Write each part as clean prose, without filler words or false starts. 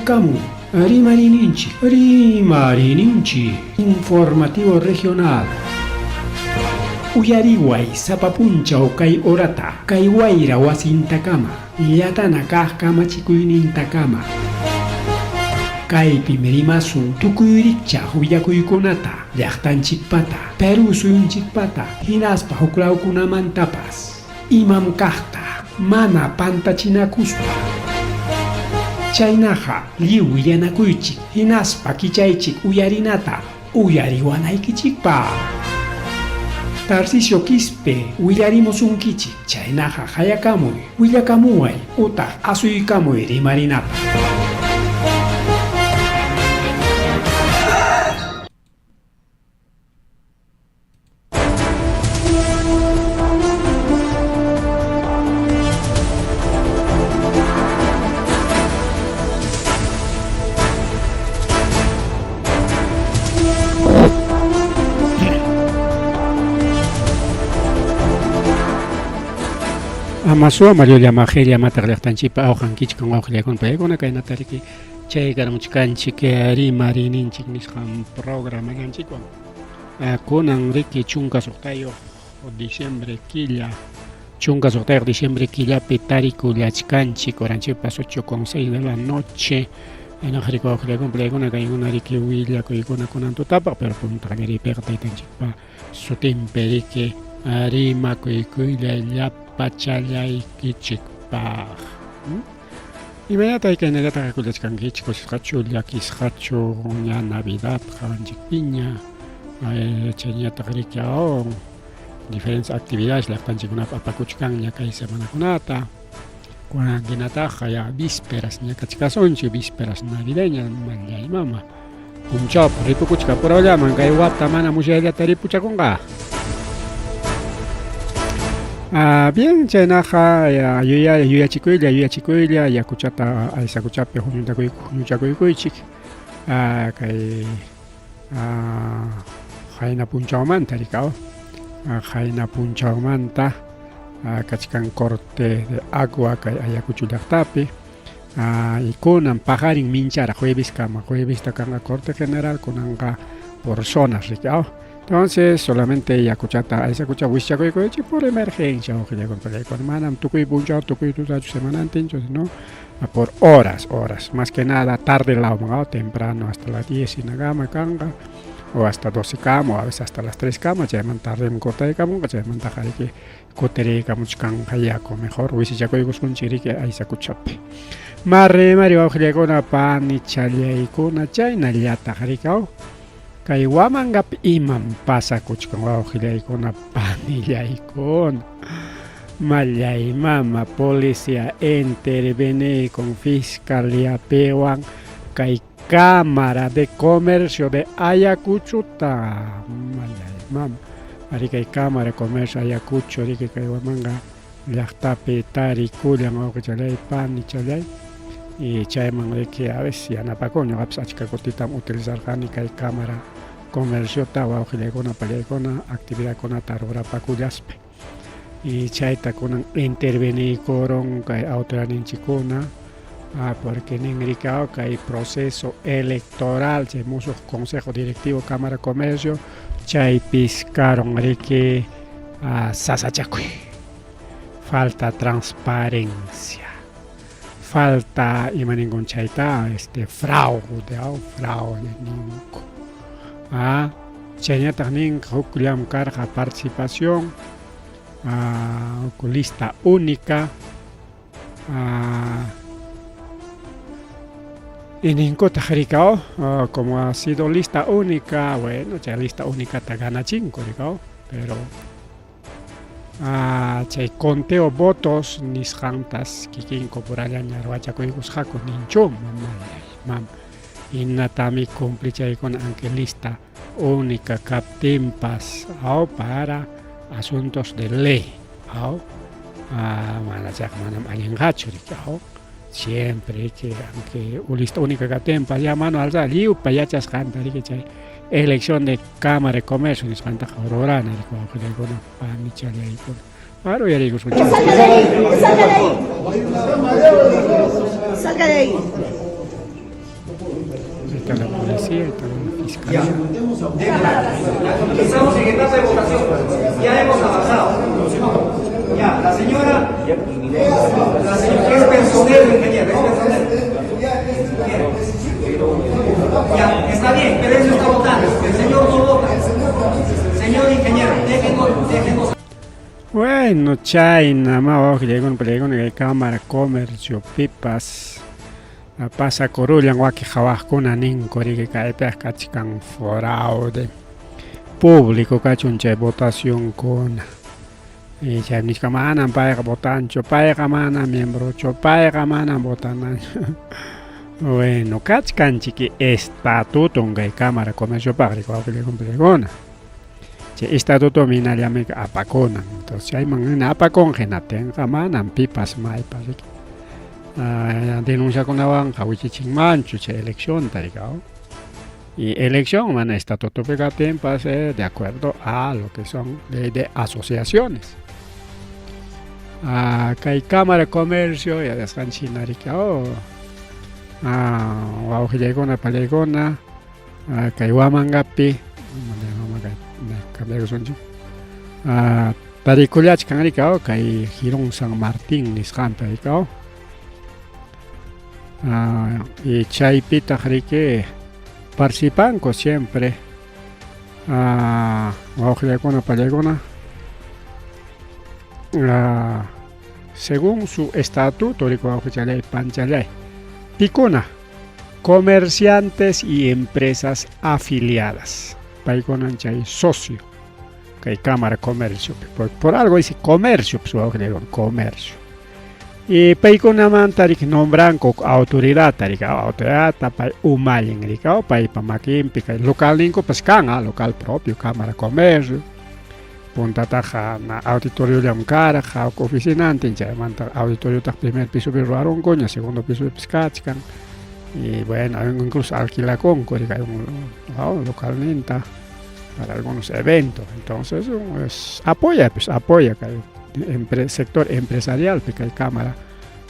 Chayakamun Rimariyninchik, Rimariyninchik, Informativo Regional. Uyariway sapa punchaw kay horata, kay wayra wasintakama, llatana kaq kamachikuynintakama. Kaypim rimasun tukuy rikchaq willakuykunata, llaqtanchikpata, Perú suyunchikpata, hinaspa huklawkunamantapas. Imam kaqta mana pantachinakuspa. Chaynaqa lliw willanakuychik hinaspa kichaychik uyarinata uyariwanaykichikpaq. Tarcisio Quispe willarimusunkichik, chaynaqa qayakamuy, willakamuway utaq asuykamuy rimarinapaq. Amasua Mario Llama mataq llaqtanchikpa awqankichik wawqillakuna paykuna kaynata riki chay karamuchkanchik rimariyninchik nisqan programallanchikwan. Kunan riki 16 diciembre killa, 16 diciembre killapi tarikullachkanchik oranchikpas 8:06 de la noche. Enojriko wawqillakuna paykuna kaykuna riki willakuykuna kunan tutapaq, pero punta qallariypiqa taytanchikpa sutinpi riki rimakuykuylla llapachallaykichikpaq. Imaynata kaynallataq akullachkankichik, kusisqachu, llakisqachu, ña Navidad qawanchikpiña, chayñataq riki diferentes actividades llaqtanchikkunapi apakuchkanña kay semanakunata, kunan hinataqa ya vísperas ña kachkasunchik, vísperas navideñas, mallay mama, punchawpi ripukuchka purallaman kay wata mana musyayllata ripuchakunqa. Bien, chaynaqa yuyachikuylla, yuyachikuylla, yakuchata aysakuchapi huñuchakuykuychik, kay qayna punchawmanta rikaw, qayna punchawmanta kachkan corte de agua kay Ayacucho llaqtapi, y kunan paqarin minchara jueveskama, juevesta kanqa corte general, kunanqa por zonas rikaw. Entonces, solamente yakuchata aysakucha wischakuykuchik por emergencia, wawqillaykuna, manam tukuy punchaw, tukuy tutachu semanantinchu, sino por horas, horas, más que nada tarde lawman, temprano hasta las 10 hinakama kanqa, o hasta 12 kama, o a veces hasta las 3 kama, chaymanta tardem cortaykamunqa, chaymantaqa riki kutiriykamuchkanqa yaku, mejor wisichakuykusunchik riki aysakuchapi. Marri mari wawqillaykuna, panichallaykuna, chaynallataq rikaw. Kay Huamangapi imam pasakuchkan wawqillaykuna, panillaykuna. Mallay mama, policía interveniycun fiscaliapiwan kay Cámara de Comercio de Ayacuchuta. Mallay mama, ari kay Cámara de Comercio Ayacucho riki kay Huamanga llaqtapi tarikullan wawqichallay, panichallay. Y chayman riki a veces yanapakun, ñuqapas achka kutitam utilizarqani kay Cámara Comerciota wawqillaykuna, pallaykuna actividadkunata rurapakullaspa. Y chayta kunan interveniykurun kay autoridadninchikkuna, porque nin rikaw kay proceso electoral chay musuq Consejo Directivo Cámara Comercio chaypis karun riki sasachakuy, falta transparencia, falta ima ninkun chayta este fraude, fraude ninku. Chayñataq nin huk llamkarqa participación, huk lista única, y ninkutaq rikaw, como ha sido lista única, bueno, chay lista únicata ganachinku rikaw, pero chay conteo votos nisqantas kikinku purallaña ruwachakuykusqaku ninchu, mamallay, mama, hinatami cumplichaykuna aunque lista única kaptinpas, para asuntos de ley, mana chayqa manam allinqachu riki, siempre riki, aunque lista única kaptinpas ya mano alzada lliwpa yachasqanta riki chay elección de Cámara de Comercio nisqantaqa rurana riki wawqillaykuna, panichallaykuna. Para uyariykusun. Salga de ahí, salga de ahí. Salga de ahí. Está la policía, está la fiscalía. Estamos en etapa de votación. Ya hemos avanzado. Ya, la señora. La señora es personero, ingeniero, es personero. Ya, está bien, pero eso está votando. El señor no vota. Señor ingeniero, déjenos, déjenos. Bueno, chaynamá wawqillaykuna panillaykuna kay Cámara Comerciopipas pasakurullan wakin qhawaqkuna ninku riki kaypiqa kachkan fraude público kachun chay votacionkuna y chaymi nichkan manam payqa votanchu payqa manam miembrochu payqa manam votananchu bueno kachkanchiki estatuton kay Cámara Comerciopaq riki wawqillaykuna panillaykuna chay estatutomi hinallami apakunan entonces chayman hina apakunqa hinaptinqa manam pipas maypas riki denunciakunawanqa wichichinmanchu chay eleccionta riki y elección mana estatutopi kaptinpas de acuerdo a lo que son ley de asociaciones kay Cámara de Comercio yachasqanchik hina riki wawqillaykuna panillaykuna kay Huamangapi cambiakusunchik tarikullachkan riki kay Jirón San Martín nisqanpi riki y chaypitaq riki participanku siempre wawqillaykuna panillaykuna según su estatuto riki wawqichallay panchallay pikuna comerciantes y empresas afiliadas paykunan chay socio kay Cámara Comercio por algo dice comercio pues wawqillaykuna comercio y paykunamanta riki nombranku autoridadta riki autoridadta pay umallin riki paypa makinpi kay localninkupas kan local propio Cámara Comercio puntataqa auditoriollam karqa oficinantin chaymanta auditoriotaq primer pisopi ruwarunkuña segundo pisopipis kachkan y bueno incluso alquilakunku riki localninta para algunos eventos entonces es, apoya pues apoya kay sector empresarial kay Cámara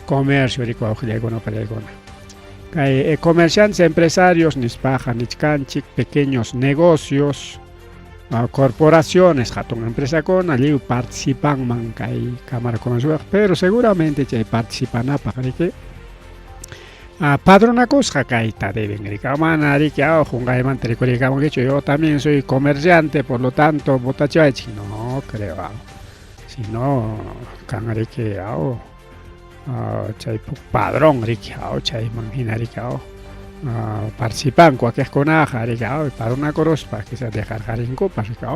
Comercio riki wawqillaykuna panillaykuna kay comerciantes empresarios nispaqa nichkanchik pequeños negocios corporaciones hatun empresakuna lliw participanman kay Cámara Comercio pero seguramente chay participanapaq riki padronakusqa kayta deben riki mana riki qunqaymanta rikuriykamunkichu yo también soy comerciante por lo tanto votachiwaychik no creo sino kan riki chay padrón riki chayman hina riki participanku wakiqkunaqa riki padronakuruspa quizá dejarqarinkupas riki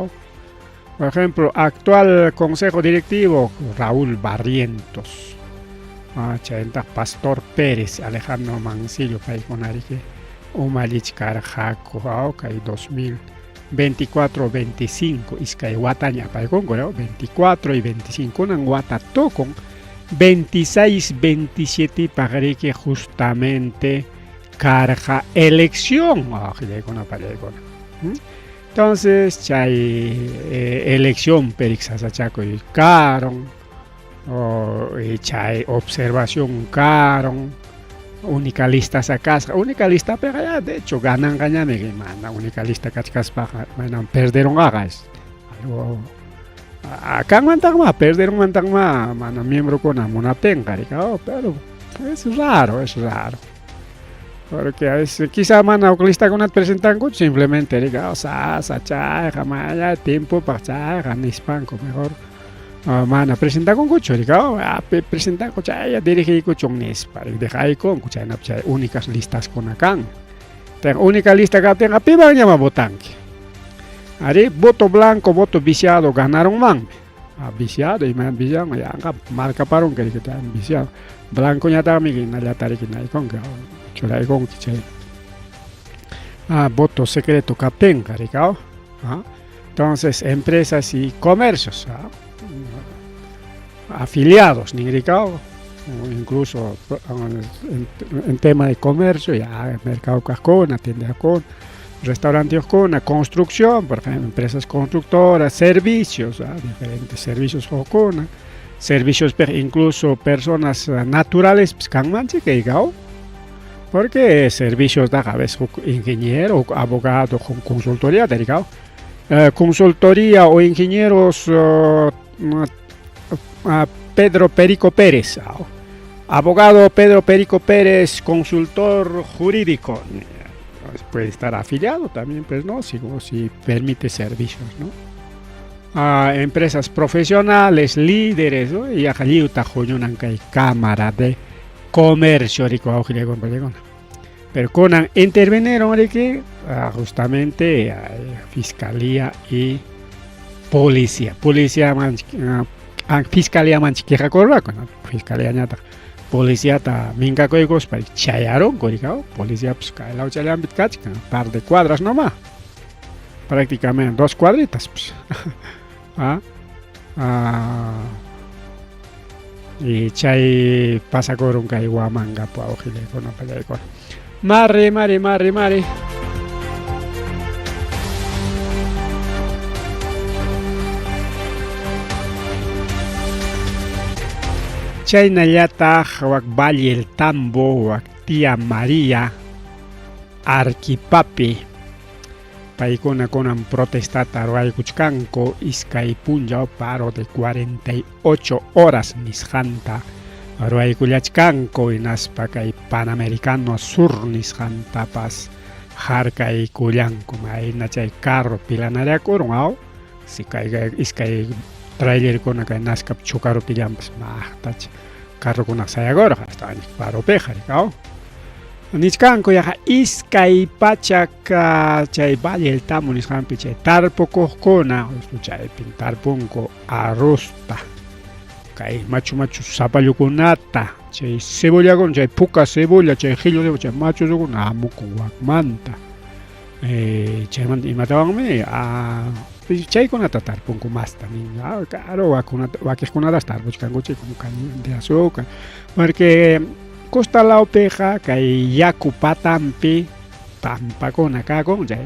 por ejemplo actual consejo directivo Raúl Barrientos chayntaq Pastor Pérez Alejandro Mancillo paykuna riki umallichkarqaku kay 2024 25 iskay wataña apaykunku 24 y 25 kunan wata tukun 26 27 paq riki justamente karqa elección wawqillaykuna panillaykuna entonces chay elección perik sasachakuy karon chay observación karon única lista sacasqa única listapiqa ya de hecho gananqañami mana única lista kachkaspaqa manam perderunqaqa algo kanmantaqma perderunmantaqma mana miembrokuna munaptinqa riki pero es raro, es raro porque a veces quizá mana huk listakunata presentankuchu simplemente riki sasa chayqa maya tiempopaq chayqa nispanku mejor mana presentakunkuchu riki presentanku chaylla dirigiykuchun nispa dejaykunku chaynapi chay únicas listaskuna kan única lista kaptinqa pimanñama votanki ari voto blanco voto viciado ganarunmanmi viciado ima viciado yanqa marcaparunki riki viciado blancoñataqmi hinallata riki naykunki churaykunki chay voto secreto kaptinqa riki entonces empresas y comercios afiliados nin incluso en tema de comercio ya mercado kaqkuna tiendakuna restauranteyuqkuna construcción por ejemplo empresas constructoras servicios diferentes servicios hukkuna servicios incluso personas naturales kanmanchik Porque servicios daqa a veces huk ingeniero, huk abogado, huk consultoría dedicado. Consultoría o ingenieros Pedro Perico Pérez. Abogado Pedro Perico Pérez, consultor jurídico. Puede estar afiliado también, pues no, si, si permite servicios, ¿no? A empresas profesionales, líderes, ¿no? Y lliwta huñunan kay Cámara de Comercio riki wawqillaykunapallakuna. Pero kunan intervinieron riki justamente fiscalía y policía. Policía fiscalía manchik quejakurqaku, ¿no? Fiscalía ñataq policiata minkakuykuspa chayarunku riki, policía pues kay lawchallanpi kachkan, par de cuadras nomás. Prácticamente 2 cuadritas pues. Y chay pasakurun kay Huamangapu wawqillaykuna pallaykuna. Mari, mari, mari, mari. Chaynallataq wak Valle el Tambo, wak Tía María, Arquipapi, paykuna kunan protestata ruwaykuchkanku iskay punchaw paro de 48 horas nisqanta ruwaykullachkanku hinaspa kay Panamericano Sur nisqantapas harkaykullanku mayna chay carro pilanariakurun aw si kay iskay trailerkuna kay Nazcap chukaruptillanpas maqtacha carrokuna sayakurqa hasta paropiqa riki aw nichkanku yaqa iskay pachak chay Valle el Tambo nisqanpi chay tarpukuqkuna chaypin tarpunku arrozta kay machu machu zapallukunata chay cebollakuna chay puka cebolla chay qhillu cebolla chay machusukuna hamukun wakmanta chaymanta imatawanmi chaykunata tarpunku masta nin claro wakiqkunatas tarpuchkanku chay como caña de azúcar porque costa lawpiqa kay yaku patanpi pampakuna kakun chay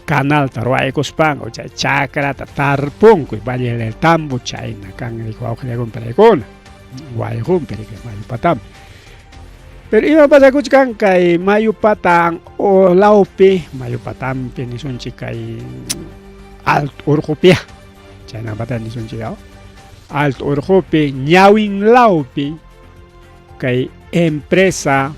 canalta ruwaykuspanku chay chakrata tarpunku Valle del Tambo chayna kan wawqillakuna paykuna wayqunpi riki mayu patanpi. Pero ima pasakuchkan kay mayu patan o lawpi mayu patanpi nisunchik kay alto urqupiya chayna pata nisunchik alto urqupi ñawin lawpi kay empresa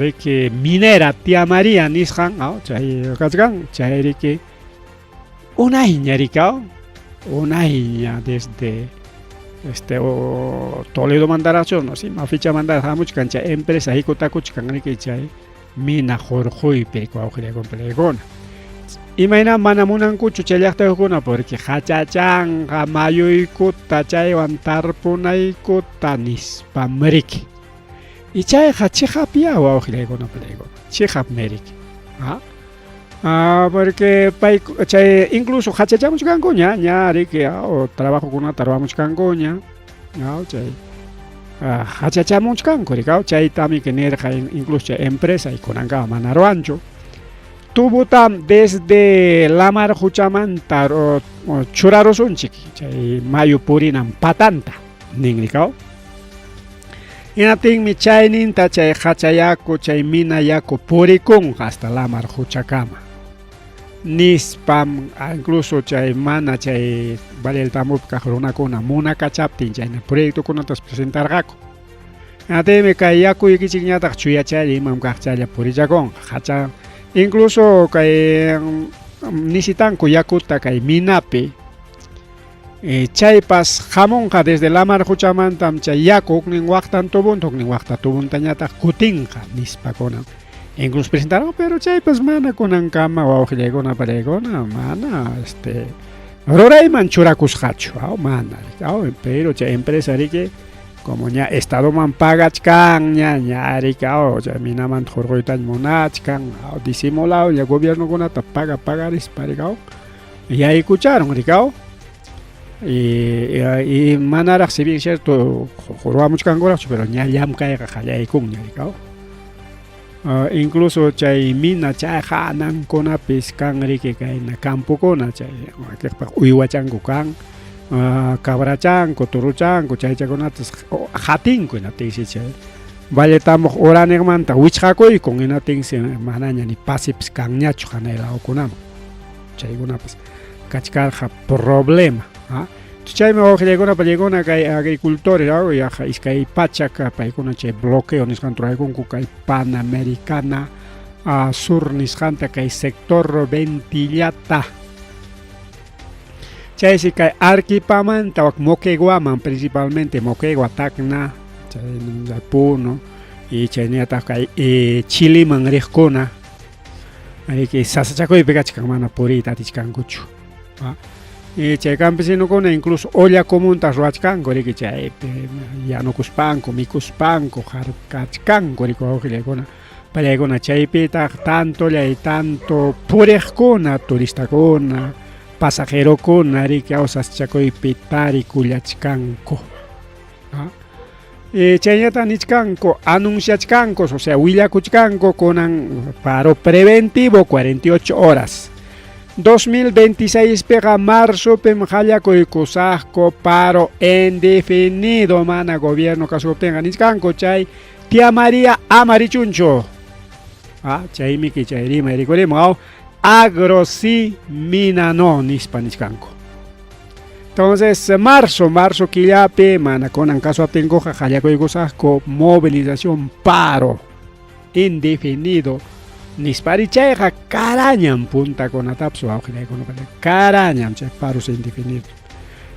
riki minera Tía María nisqan chay kachkan chay riki unayña riki unayña desde Toledo mandaraqchu no sé ima fecha mandaraq hamuchkan chay empresa hikutakuchkan riki chay mina hurquypi wawqillaykuna. Imayna mana munankuchu chay llaqtayuqkuna porque hachachanqa mayuykuta chaywan tarpunaykuta nispam riki. Y chayqa chiqapya wawqillaykuna pallaykuna chiqapmi riki. Porque pay chay incluso hachachamuchkankuña ña riki trabajokunata ruwamuchkankuña chay hachachamuchkanku riki chaytami nirqa incluso chay empresa y kunankama mana ruwanchu. Tubutam desde lamar quchamanta churarusunchik chay mayu purinan patanta nin riki. Hinaptinmi chayninta chay hachayaku chay mina yaku purikunqa hasta lamar quchakama. Nispam incluso chay mana chay Valle del Tambopi kaq runakuna munakachaptin chayna proyectokunatas presentarqaku. Hinaptinmi kay yakuykichikñataq chuyachalla imam kaqchalla purichakunqa hacha incluso kay necesitanku yakuta kay minapi chaypas hamunqa desde lamar quchamantam chay yaku huknin waqtan tubunta huknin waqta tubuntañataq kutinqa nispa kunan incluso presentaron pero chaypas mana kunankama wawqillaykuna pallaykuna mana rurayman churakusqachu mana pero chay empresa riki como ña estadoman pagachkanña ña riki chay minamanta hurquytaña munachkan disimulado ña gobiernokunata paga pagarispa riki yaykucharon riki y manaraq si bien cierto ruwamuchkankuraqchu pero ña llamkayqa qallaykunña riki. Incluso chay mina chay hanankunapis kan riki kayna campokuna chay wakiqpaq uywachanku kan cabrachanku turuchanku chaychakunatas hatinku hinaptinsi chay Valletamuq uraniqmanta wichqakuykun, hinatinsi manaña ni pasipis kanñachu hanay lawkunaman. Chaykunapas kachkarqa problema. Chaymi wawqillaykuna pallaykuna kay agricultores yaqa 200 paykuna chay bloqueo nisqanta ruraykunku kay Panamericana Sur nisqanta kay sector Ventillata. Chaysi kay Arquipamanta wak Moqueguaman, principalmente Moquegua, Tacna, chay Puno y chaynallataq kay Chiliman riqkuna ariki sasachakuypi kachkan, mana puriyta atichkankuchu. Chay campesinokuna incluso olla comunta ruwachkanku riki, chaypi yanukuspanku, mikuspanku, harkachkanku riki wawqillaykuna pallaykuna. Chaypitaq tantollay tanto puriqkuna, turistakuna, pasajerokuna riki sasachakuypi tarikullachkanku. Chaynata nichkanku, anunciachkanku, o sea, willakuchkanku kunan paro preventivo 48 horas. 2026 piqa marzopim qallakuykusaqku paro indefinido mana gobierno kasuptinqa nichkanku chay Tía María ama richunchu. Chaymiki chay rimay rikurimun, agro sí, mina no nispa nichkanku. Entonces, marzo killapi mana kunan kasuaptinkuqa qallakuykusaqku movilización paro indefinido nispari. Chayqa karañam puntakunatapas wawqillaykuna, karañam chay paros indefinido.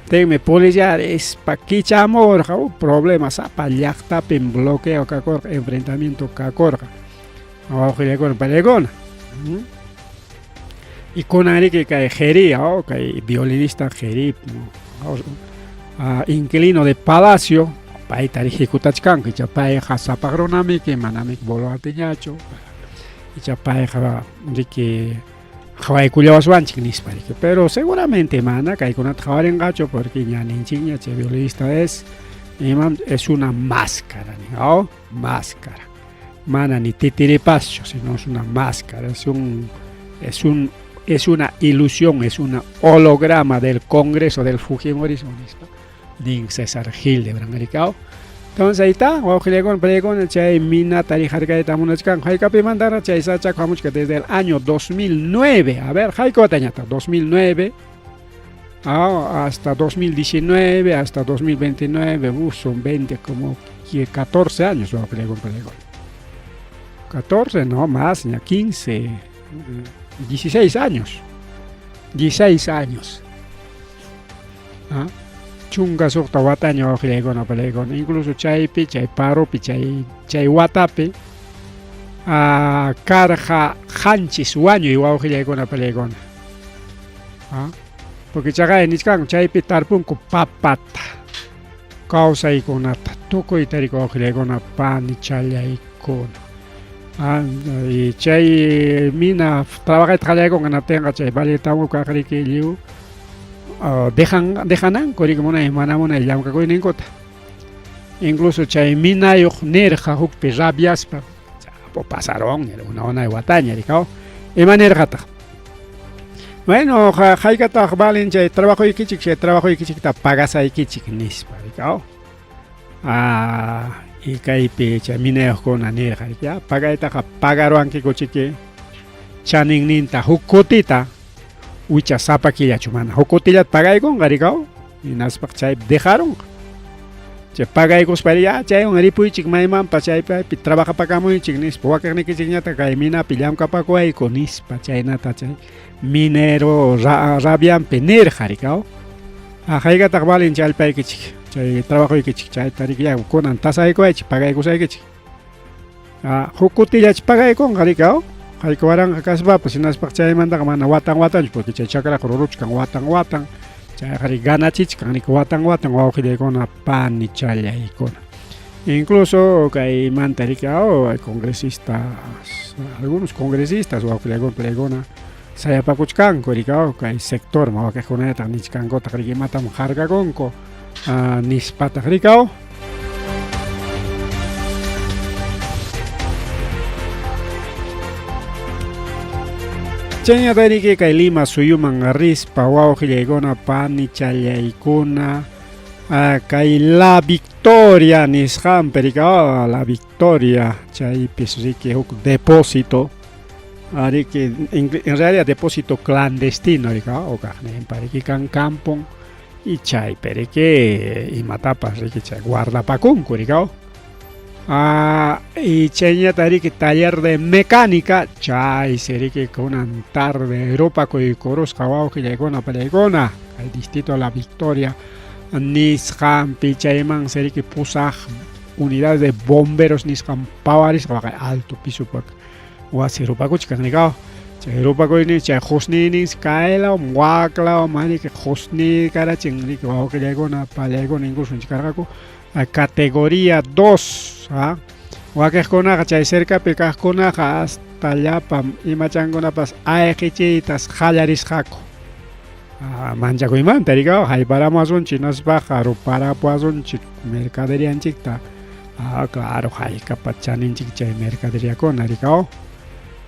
Tenme policía ispa kichamurqa, problema sapa llaqtapim bloqueo kakurqa, enfrentamiento kakurqa wawqillaykuna pallaykuna. Y kunan riki kay Jeri, kay violinista Jeri, inquilino de palacio, payta ejecutachkanku. Icha payqa sapaq runamiki, manamiki Boluarteñachu, icha payqa riki qhawaykullawaswanchik nispa riki, pero seguramente mana kaykunata qhawarinqachu, porque ña ninchikña chay violinista es imam, es una máscara, nin, máscara, mana ni titiripaschu, sino es una máscara, es una ilusión, es una holograma del Congreso del Fujimorismo, nispa nin César Hildebrandt rikaw. Entonces ahí está, wawqillaykuna pallaykuna, chay minata riharkayta munachkanku. Haykapimantara chay sachaku hamuchka? Desde el año 2009. A ver, hayka watañataq? 2009 hasta 2019, hasta 2029, son 20, como 14 años, wawqillaykuna pallaykuna. 14, no, más, ya 15, 16 años. 16 años. 16 wataña wawqillaykuna pallaykuna. Incluso chaypi, chay paropi, chay watapi, karqa 7 wañuy wawqillaykuna pallaykuna. Porque chaqay nichkanku chaypi tarpunku papata, kawsaykunata, tukuyta riki wawqillaykuna panichallaykuna. Y chay mina trabajayta qallaykunqa hinaptinqa chay Valle kaq riki lliw dejan dejananku riki munay mana munay llamkakuyninkuta. Incluso chay minayuq nirqa hukpi rabiaspa, pasaron una unay wataña rikaw, ima nirqataq? Bueno, haykataq valen chay trabajoykichik? Chay trabajoykichikta pagasaykichik nispa rikaw. Y kaypi chay minayuqkuna nirqa, ya pagaytaqa pagaruankikuchiki chaninninta huk kutita, wicha sapa killachu mana huk kutillata pagaykunqa rikaw. Hinaspa chaypi dejarunqa chay pagaykuspari, ya chaywan ripuychik maymanpas, chaypi trabajapakamuychik nispa, wakiqnikichikñataq kay minapi llamkapakuwayku nispa, chaynata chay minero rabianpi nirqa rikaw. Haykataq valen chay allpaykichik, chay trabajoykichik? Chayta riki ya kunan tasaykuwaychik, pagaykusaykichik. Huk kutillach pagaykunqa rikaw, hayka waranqa kaspapas, hinaspa chaymantaqa mana watan watanchu, porque chay chakraqa ruruchkan watan watan, chayqa riki ganachichkan riki watan watan wawqillaykuna panichallaykuna. Incluso kaymanta riki hay congresistas, algunos congresistas wawqillaykuna pallaykuna sayapakuchkanku rikaw kay sectorman, wakiqkunataq nichkankutaq riki imatam harkakunku nispataq rikaw. Chaynata riki kay Lima suyuman rispa wawqillaykuna panichallaykuna. Kay La Victoria nisqanpi riki, La Victoria chaypis riki huk depósito riki, en realidad depósito clandestino riki, hukaqninpa riki kan campon y chaypi riki imatapas riki chay guardapakunku riki. Y chayñataq riki taller de mecánica chaysi riki kunan tarde rupakuykurusqa wawqillaykuna pallaykuna kay distrito La Victoria nisqanpi chaymansi riki pusaq unidades de bomberos nisqan pawarisqa waqay alto pisopak wasi rupakuchkan rikaw chay rupakuynin chay qusniyninsi kaylaw waklaw riki qusniykarachin riki wawqillaykuna pallaykuna incluso nichkarqaku categoría 2 wakiqkunaqa chay cercapi kaqkunaqa hasta llapa imachankunapas ayqichiytas qallarisqaku manchakuymanta rikaw hayparamuwasunchik hinaspaqa ruparapuwasunchik mercaderianchikta claro haykapa chaninchik chay mercaderiakuna rikaw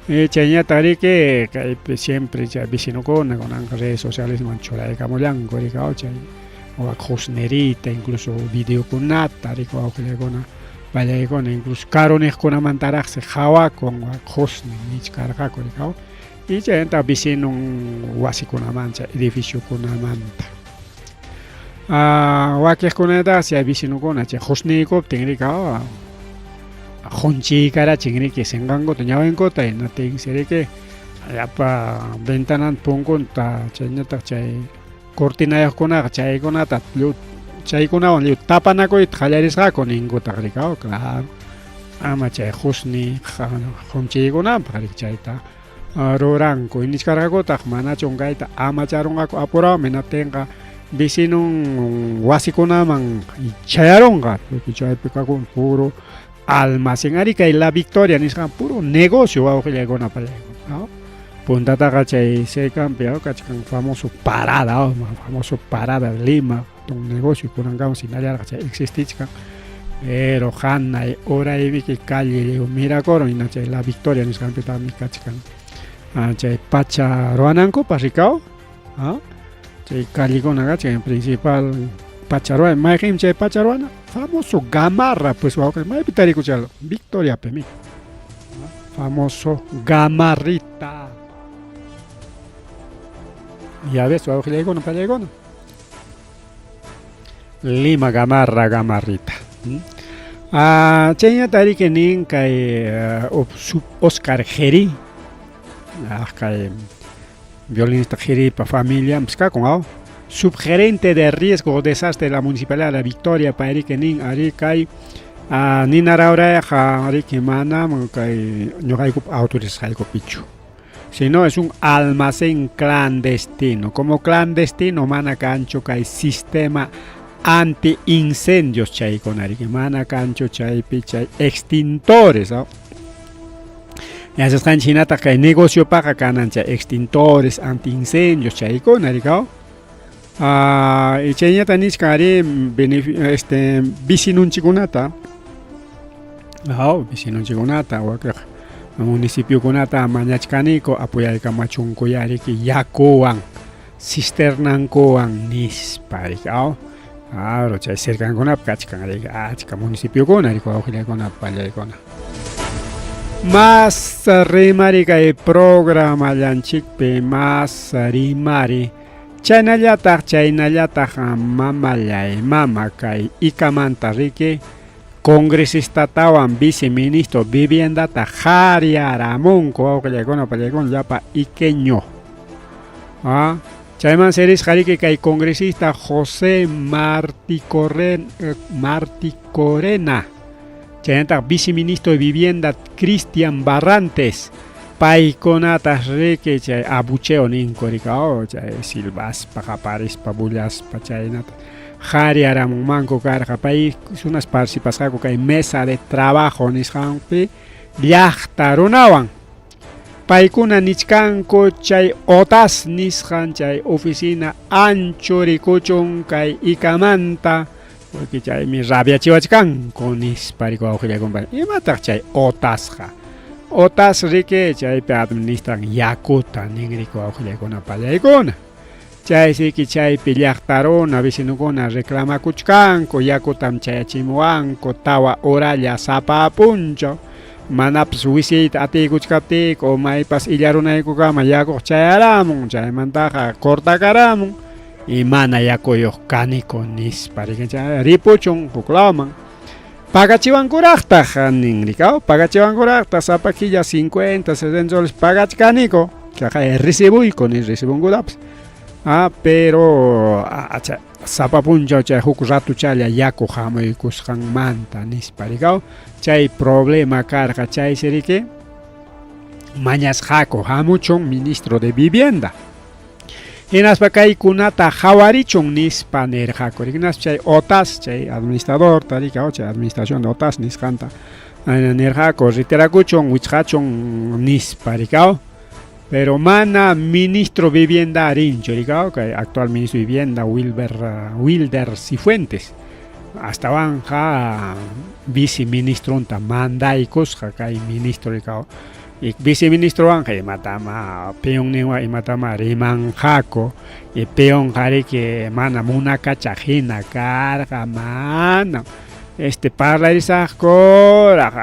chayñataq riki kaypi siempre chay vecinokuna kunanqa redes socialesman churaykamullanku rikaw chay qusniriyta incluso videokunata riki wawqillaykuna pallaykuna incluso karuniqkunamantaraqsi qhawakun qusni nichkarqaku rikaw y chaymanta vecinon wasikunamanta edificiokunamanta wakiqkunataq chay vecinokuna chay qusniykuptin rikaw qunchiykarachin riki sinqankuta ñawinkuta hinatinsi riki llapa ventananta punkunta chayñataq chay cortinayuqkunaqa chaykunata chaykunawan lliw tapanakuyta qallarisqaku ninkutaq rikaw claro ama chay qusni qunchiykunanpaq riki chayta ruranku nichkarqakutaq manachun kayta amacharunqaku apurawmi hinaptinqa vecinon wasikunaman chayarunqa porque chaypi kakun puro almacén ari kay La Victoria nisqan puro negocio wawqillaykuna pallaykuna puntataqa chay cercanpi kachkan famoso Parada, famoso Parada de Lima, un negocio kunankama hinallarqa chay existichkan pero hanay uraybiki calle mirakurun hina chay La Victoria nisqanpitaqmi kachkan chay pacha ruwanankupas rikaw chay callikuna kachkan principal pacha ruway mayqinmi chay pacha ruwana famoso Gamarra pues wawqi maypi tarikuchalo Victoriapimi famoso Gamarrita ya ves wawqillaykuna pallaykuna Lima Gamarra Gamarrita chayñata riki nin kay Oscar Geri kay violinista Geripa familia kakun aw subgerente de riesgo desastre de la municipalidad de La Victoria payriki nin ari kay nina rawrayqa riki manam kay ñuqaykupa autorizasqaykupichu sino es un almacén clandestino. Como clandestino mana kanchu kay sistema anti-incendios chaykuna riki mana kanchu chaypi chay extintores yachasqanchik hinataq kay negociopaqa kanan chay extintores anti-incendios chaykuna rikaw chayñata nichkan ari este vecinonchikkunata vecinonchikkunata wakiq municipiokunata mañachkaniku apoyaykamachunkuya riki yakuwan cisternankuwan nispa riki aw claro chay cercankunapi kachkan riki achka municipiokuna riki wawqillaykuna pallaykuna mas rimari kay programallanchikpi mas rimari chaynallataq chaynallataq mamallay mama kay Icamanta riki congresistatawan viceministro viviendata qhariyaramunku wawqillaykuna pallaykuna llapa iqueño chayman serisqa riki kay congresista José Marticorena chaynataq viceministro de vivienda Cristian Barrantes paykunatas riki chay abucheo ninku riki chay silbaspa qaparispa bullaspa chaynata qhariyaramunmanku karqa pay sunas participasqaku kay mesa de trabajo nisqanpi llaqta runawan paykuna nichkanku chay OTAS nisqan chay oficina ancho rikuchun kay Icamanta porque chaymi rabiachiwachkanku nispa riki wawqillaykuna imataq chay OTASqa OTAS riki chaypi administran yakuta nin riki wawqillaykuna pallaykuna. Chaysiki chaypi llaqta runa vecinokuna reclamakuchkanku, yakutam chayachimuwanku tawa horalla sapa punchaw. Manapas wisiyta atiykuchkaptiyku o maypas illarunaykukama yakuq chayaramun, chaymantaqa cortakaramun y mana yakuyuq kaniku nispa ripuchun huklawman. Pagachiwankuraqtaq nin rikaw, pagachiwankuraqtaq sapa killa 50, 60 soles pagachkaniku, chaqa recibuyku ni recibunkutapas. Ah, pero sapa punchaw chay huk ratuchalla yaku hamuykusqanmanta nispa rikaw, chay problema karqa chaysi riki mañasqaku hamuchun ministro de vivienda. Hinaspa kaykunata qhawarichun nispa nirqaku. Hinaspa chay OTAS, chay administrador tarika, chay administración de OTAS nisqanta nirqaku, retirakuchun, wichqachun nispa rikaw. Pero mana ministro vivienda rinchu rikaw, kay actual ministro vivienda Wilder Cifuentes. Astawanqa viceministronta mandaykusqa kay ministro rikaw. Y viceministrowanqa imatama peonninwan imatama rimanqaku y peonqa riki mana munakachaq hina karqa mana este parlarisaqkuraq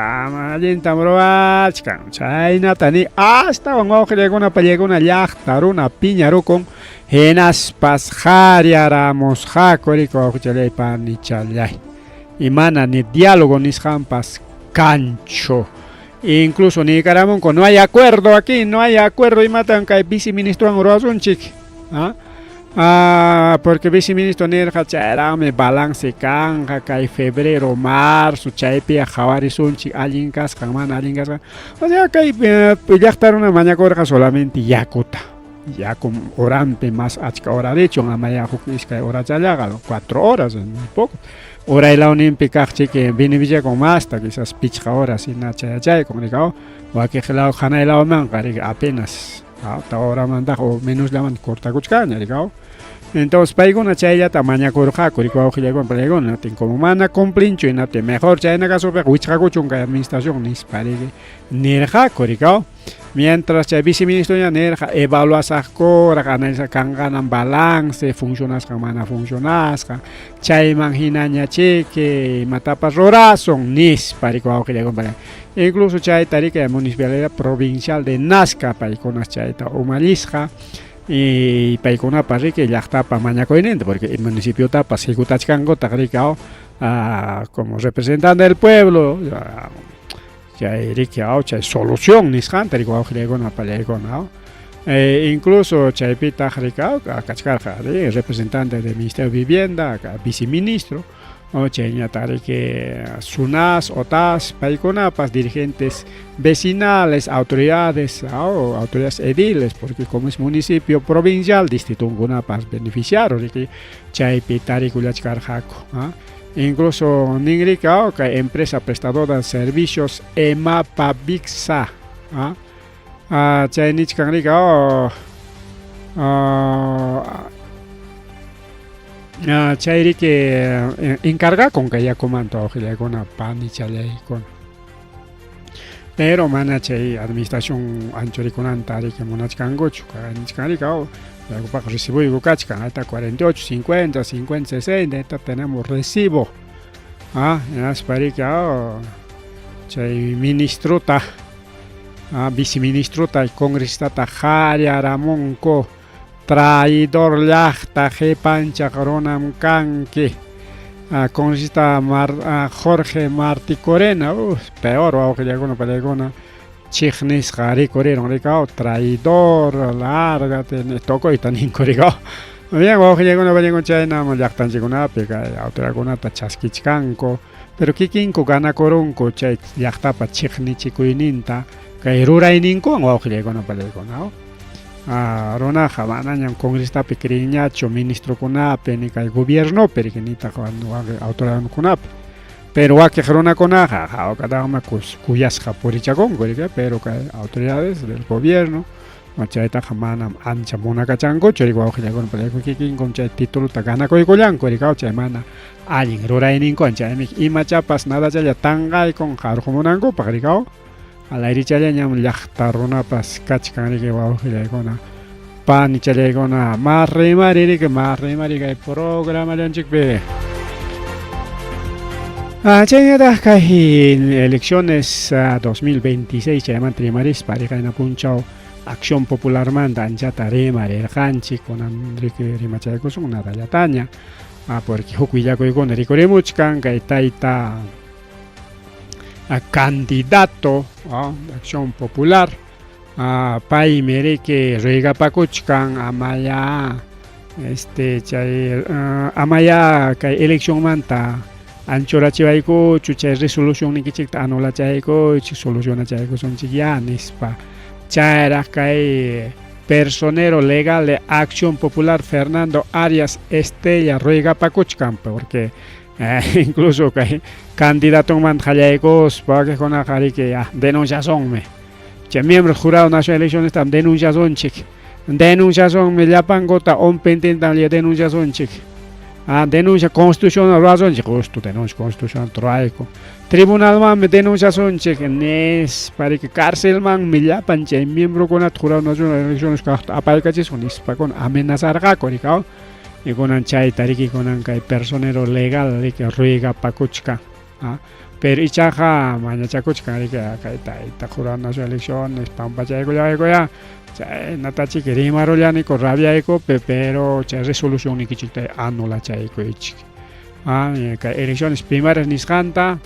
allintam ruwachkan chaynata ni astawan wawqillaykuna pallaykuna llaqta runa piñarukun hinaspas qhariaramusqaku riki wawqichallay panichallay y mana ni diálogo nisqanpas kanchu. Incluso niykaramunku, no hay acuerdo aquí, no hay acuerdo imatan kay viceministrowan ruwasunchik. ¿Ah? Ah, porque viceministro nirqa chayraqmi balance kanqa kay febrero, marzo, chaypi qhawarisunchik allin kasqan, mana allin kasqan. O sea, kay llaqta runa mañakurqa solamente yakuta. Yaku horampi más achka horarichun, amaya huk iskay horachallaqa, 4 horas, muy poco. Uraylawninpi kaq chiki beneficiakun masta, quizás pichqa horas hina chayachaykun, rikaw, wakiq law hanaylawmanqa riki apenas tawa horamantaqa o menosllaman cortakuchkanña, rikaw. Entonces paykuna chayllata mañakurqaku, riki wawqillaykuna pallaykuna, natin como mana cumplinchu, hinaptin mejor chayna kasupiqa wichqakuchun kay administración nispa riki nirqaku, rikaw. Mientras chay viceministroña nirqa evaluasaqkuraq, analiza kanqanam balance, funcionasqan mana funcionasqan, chayman hinaña chiki imatapas rurasun nispa riki wawqillaykuna. Incluso chayta riki municipalidad provincial de Nazca paykunas chayta umallisqa y paykunapas riki llaqtapa mañakuyninta porque municipiotapas ejecutachkankutaq riki como representante del pueblo chay riki chay solución nisqanta riki wawqillaykuna pallaykuna. Incluso chaypitaq riki kachkarqa representante del Ministerio de Vivienda, viceministro, chayñataq riki SUNAS, OTAS, paykunapas dirigentes vecinales, autoridades, autoridades ediles, porque como es municipio provincial, distritunkunapas beneficiaron riki chaypi tarikullachkarqaku. Incluso ninriki kay empresa prestadora de servicios EMAPA Bixa, chay nichkan riki chay riki encargakun kay yakumanta wawqillaykuna panichallaykuna. Pero mana chay administración anchurikunanta riki munachkankuchu, nichkan riki yakupaq recibuyku kachkan, ahí está 48, 50, 50, 60, ahí tenemos recibo. Hinaspa riki chay ministrota, viceministrota y congresistata qhariaramunku traidor llaqta qipanchaq runam kanki. Congresista Jorge Marticorena, peor wawqillaykuna pallaykuna chiqnisqa rikurirun rikaw, traidor, lárgate, tukuyta ninku rikaw. Bien, wawqillaykuna pallaykuna chaynam llaqtanchikkunapi kay autoridadkunata chaskichkanku, pero kikinku ganakurunku chay llaqtapa chiqnichikuyninta kay rurayninkuwan wawqillaykuna pallaykuna. Runaqa manañam congresistapi creenñachu, ministrokunapi, ni kay gobiernopi, riki nitaq autoridadkunapi. Pero wakiq runakunaqa hawkataqmi kuyasqa purichakunku, riki, pero kay autoridades del gobierno chaytaqa manam ancha munakachankuchu, riki wawqillaykuna pallaykuna kikinkum chay tituluta ganakuykullanku, riki, chay mana allin rurayninkuwan, chaymi imachapas nadachalla tanqaykun qarqumunankupaq, riki. Alayrichallañam llaqta runapas kachkan, riki wawqillaykuna Panichallaykuna, mas rimari riki, mas rimari kay programallanchikpi. Chaynataq kay elecciones 2026 chaymanta rimarispa riqayna punchaw Acción Popularmanta anchata rimarirqanchik, kunan riki rimachaykusun nadallataña, porque huk willakuykuna rikurimuchkan kay tayta candidato Acción Popular. Paymi riki ruegapakuchkan amaya este chay amaya kay eleccionmanta anchurachiwaykuchu chay resolución nikichikta anulachaykuchik solucionachaykusunchik ya nispa chayraq kay personero legal de Acción Popular Fernando Arias Estella ruegapakuchkan porque incluso kay candidatonmanta qallaykuspa wakiqkunaqa riki ya denunciasonmi chay miembros jurado nacional de elecciones tam denunciasunchik denunciasunmi llapankuta unpintintam denunciasunchik denuncia constitucional ruwasunchik justo denuncia constitucional ruwayku tribunalmanmi denunciasunchik nispa riki carcelmanmi llapan chay miembrokunata jurado nacional de elecciones kaqta apaykachisun nispakuna amenazarqaku riki y kunan chayta riki kunan kay personero legal riki ruegapakuchkan pero ichaqa mañachakuchkan riki kay tayta jurado nacional de elecciones pampachaykullawaykuya chaynatachiki rimarullaniku rabiaykupi pero chay resolución nikichikta anulachaykuychik kay elecciones primarias nisqanta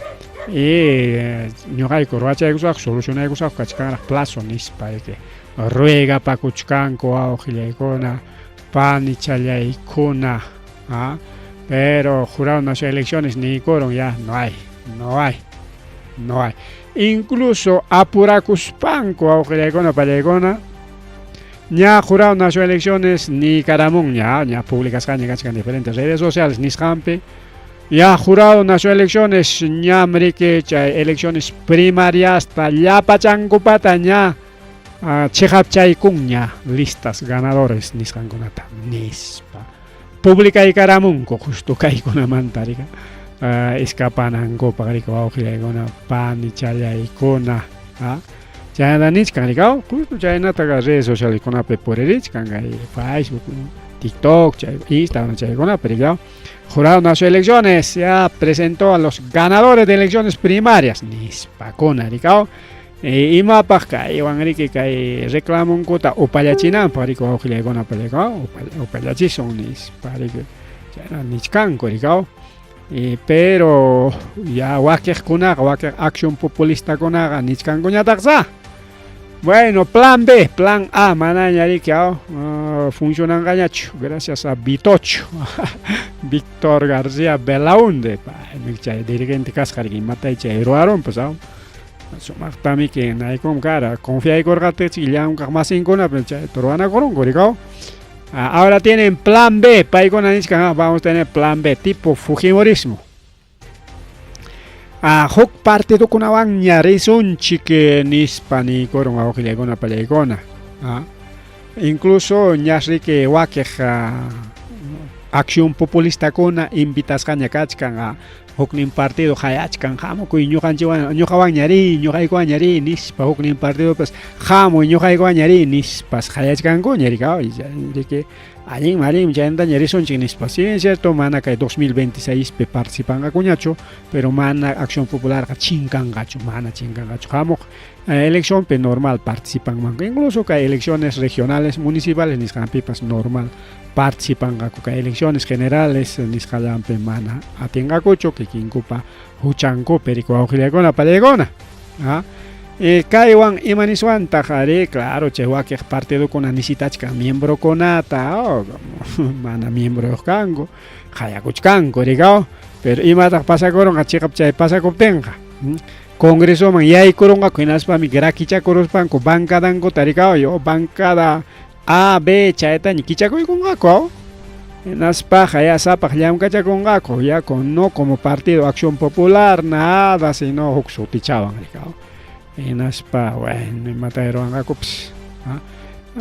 y ñuqayku ruwachaykusaqku solucionaykusaqku kachkanraq plazo nispa riki ruegapakuchkanku wawqillaykuna panichallaykuna pero jurado nacional de elecciones niykurun ya no hay, no hay, no hay. Incluso apurakuspanku wawqillaykuna pallaykuna ña jurado nacional de elecciones niykaramunña ña publicasqaña kachkan diferentes redes sociales nisqanpi ya jurado nacional de elecciones ñam riki chay elecciones primariasta llapachankupata ña chiqapchaykunña listas ganadores nisqankunata nispa publicaykaramunku justo kaykunamanta rika escapanankupaq rika wawqillaykuna panichallaykuna chaynata nichkan rika justo chaynataqa redes socialeskunapi puririchkan kay Facebook, TikTok, chay Instagram chaykunapi rika Jurado Nacional de Elecciones ya presentó a los ganadores de elecciones primarias nispakuna rika imapaq kaywan riki kay reclamonkuta upallachinanpaq riki wawqillaykuna pallaykuna upallachisun nispa riki chayna nichkanku rika pero ya wakiqkunaqa wakiq acción populistakunaqa nichkankuñataqsa bueno plan B, plan A manaña riki funcionanqañachu gracias a Vitocho Víctor García Belaunde paymi chay dirigente kasqa riki imatay chay ruwarunpas sumaqtami que naykum kara confiaykurqatichik llamkaq masinkunapi chayta ruwanakurunku rika ahora tienen plan B paykuna nichkan vamos a tener plan B tipo fujimorismo huk partidokunawanña risunchik nispa niykurun wawqillaykuna pallaykuna incluso ñas riki wakiq acción populistakuna invitasqaña kachkan huknin partido qayachkan hamukuy ñuqanchikwan ñuqawanña riy ñuqaykuwanña riy nispa huknin partidopas hamuy ñuqaykuwanña riy nispas qayachkankuña rika riki allinmi allinmi chaynataña risunchik nispa si bien cierto mana kay 2026 pi participanqakuñachu pero mana acción popularqa chinkanqachu mana chinkanqachu hamuq eleccionpi normal participanmanku incluso kay elecciones regionales municipales nisqanpipas normal participanqaku kay elecciones generales nisqallanpi mana atinqakuchu kikinkupa huchankupi riki wawqillaykuna pallaykuna kaywan ima niswantaq ari claro chay wakiq partidokuna necesitachkan miembrokunata mana miembroyuq kanku qayakuchkanku rika pero imataq pasakurunqa chiqap chay pasakuptinqa congresoman yaykurunqaku hinaspami rakichakuruspanku bancadankuta rika bancada A, B chaytaña kichakuykunqaku hinaspaqa ya sapaq llamkachakunqaku ya con no como partido Acción Popular nada sino huk sutichawan rika hinaspa bueno imata ruwanqakupas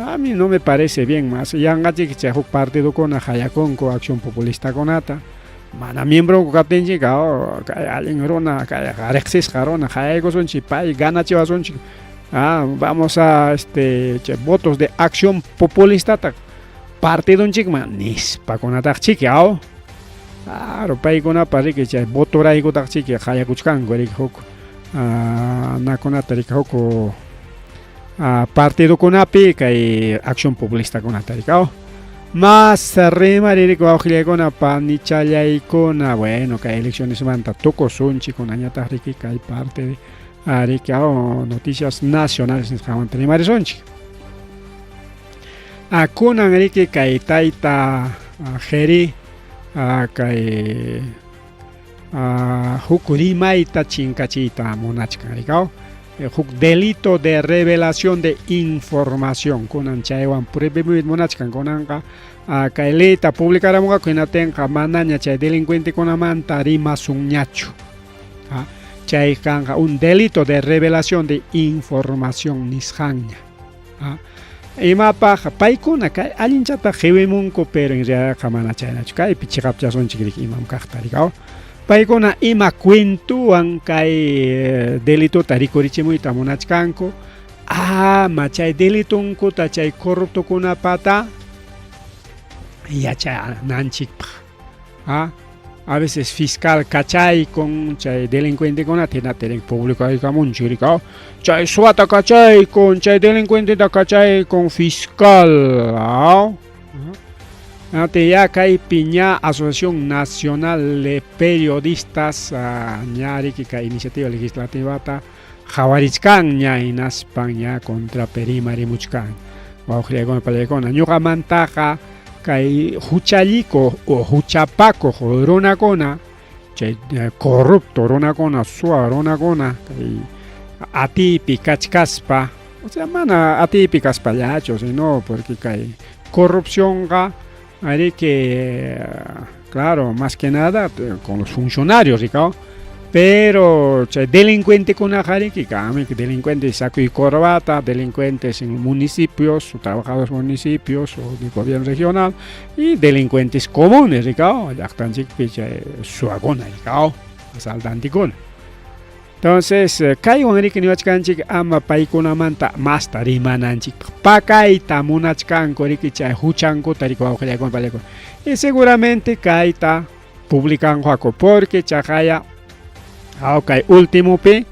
a mí no me parece bien más yanqachiki chay huk partidokuna qayakunku Acción Populistakunata mana miembronku kaptinchik kay allin runa kay riqsisqa runa qayaykusunchik pay ganachiwasunchik. Ah, vamos a este chay votos de acción populistata partidonchikman nispakunataqchiki aw. Claro, paykunapa riki chay votoraykutaqchiki qayakuchkanku riki huk nakunata riki huk partidokunapi kay acción populistakunata riki aw. Mas rimaririki wawqillaykuna panichallaykuna, bueno kay eleccionesmanta tukusunchik kunañataq riki kay parte riki aw noticias nacionales nisqanmanta rimarisunchik. Kunan riki kay tayta Jeri kay huk rimayta chinkachiyta munachkan rikaw huk delito de revelación de información kunan chaywan prohibimuyta munachkan kunanqa kay leyta publicaramunqaku hinaptinqa manaña chay delincuentekunamanta rimasunñachu chay kanqa un delito de revelación de información nisqanña. Imapaq paykuna kay allinchata qiwimunku pero en realidadqa mana chaynachu kaypi chiqapchasunchik riki imam kaqta rikaw paykuna ima cuentowan kay delitota rikurichimuyta munachkanku ama chay delitonkuta chay corruptokunapata yachananchikpaq. A a veces fiscal kachaykun chay delincuentekunata hinaptin publicaykamunchik riki chay suwata kachaykun chay delincuenteta kachaykun fiscal hinaptin ya kaypi ña Asociación Nacional de Periodistas ña riki kay iniciativa legislativata qhawarichkanña hinaspan ña contrapi rimarimuchkan wawqillaykuna pallaykuna ñuqamantaqa kay huchallikuq o huchapakuq runakuna chay corrupto runakuna suwa runakuna kay atiypi kachkaspa o sea mana atiypi kaspallachu sino porque kay corrupcionqa ariki claro más que nada con los funcionarios rikaw pero chay delincuentekunaqa riki kanmi delincuentes saco y corbata delincuentes en municipios trabajadores municipios o de gobierno regional y delincuentes comunes rikaw llaqtanchikpi chay suwakuna rikaw asaltantikuna. Entonces kaywan riki niwachkanchik ama paykunamanta masta rimananchikpaq pakayta munachkanku riki chay huchankuta riki wawqillaykuna pallaykuna y seguramente kayta publicanqaku porque chaqaya kay ultimopi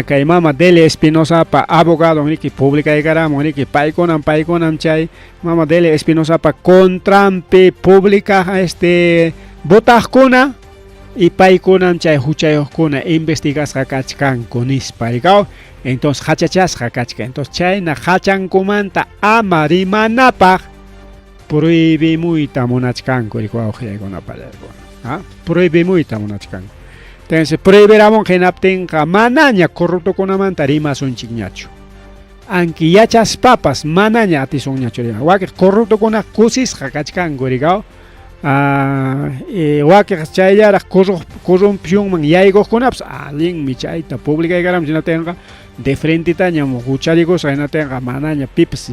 kay mama Delia Espinosapa abogado riki publicaykaramun riki paykunam paykunam chay mama Delia Espinosapa contranpi publicaq este votaqkuna y paykunam chay huchayuqkuna investigasqa kachkanku nispa rikaw entonces hachachasqa kachkan entonces chayna hachankumanta ama rimanapaq prohibimuyta munachkanku riki wawqillaykuna pallaykuna prohibimuyta munachkanku entonces prohibiramunqa hinaptinqa manaña corruptokunamanta rimasunchikñachu anki yachaspapas manaña atisunñachu rima wakiq corruptokuna kusisqa kachkanku rikaw wakiq chayllaraq corrupcionman yaykuqkunapas allinmi chayta publicaykaram hinaptinqa de frentetañam huchallikusqa hinaptinqa manaña pipas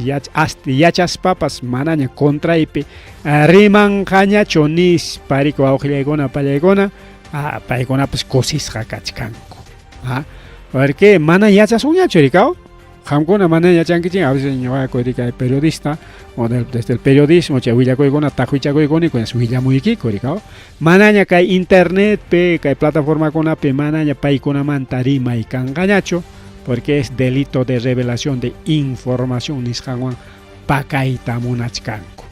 yachaspapas manaña contraypi rimanqañachu nispa riki wawqillaykuna pallaykuna paykunapas kusisqa kachkanku porque mana yachasunñachu rikaw qamkuna mana yachankichik a veces ñuqaku riki periodista o desde el periodismo chay willakuykuna taqwichakuykuni willamuykiku rikaw manaña kay internetpi kay plataformakunapi manaña paykunamanta rimay kanqañachu porque es delito de revelación de información nisqanwan pakayta munachkanku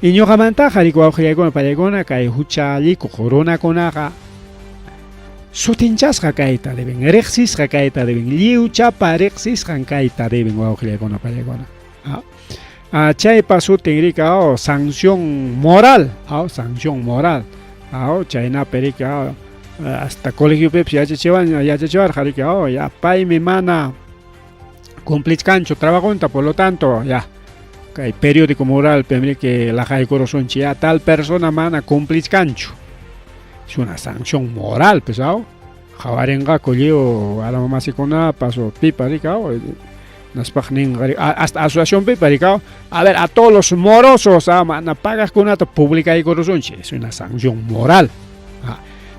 y ñuqamantaqa riki wawqillaykuna pallaykuna kay huchallikuq runakunaqa sutinchasqa kayta deben riqsisqa kayta deben lliwchapa riqsisqan kayta deben wawqillaykuna pallaykuna chaypa sutin rika sanción moral sanción moral chaynapi rika hasta colegiopipas yachachiwan yachachiwarqa riki ya paymi mana cumplichkanchu trabajonta por lo tanto ya kay periódico moralpi riki laqaykurusunchik ya tal persona mana cumplichkanchu es una sanción moral pues qhawarinqaku lliw warmamasikunapas o pipas riki naspaq ninqa hasta asociación pipas riki a ver a todos los morosos mana pagaqkunata publicaykurusunchik es una sanción moral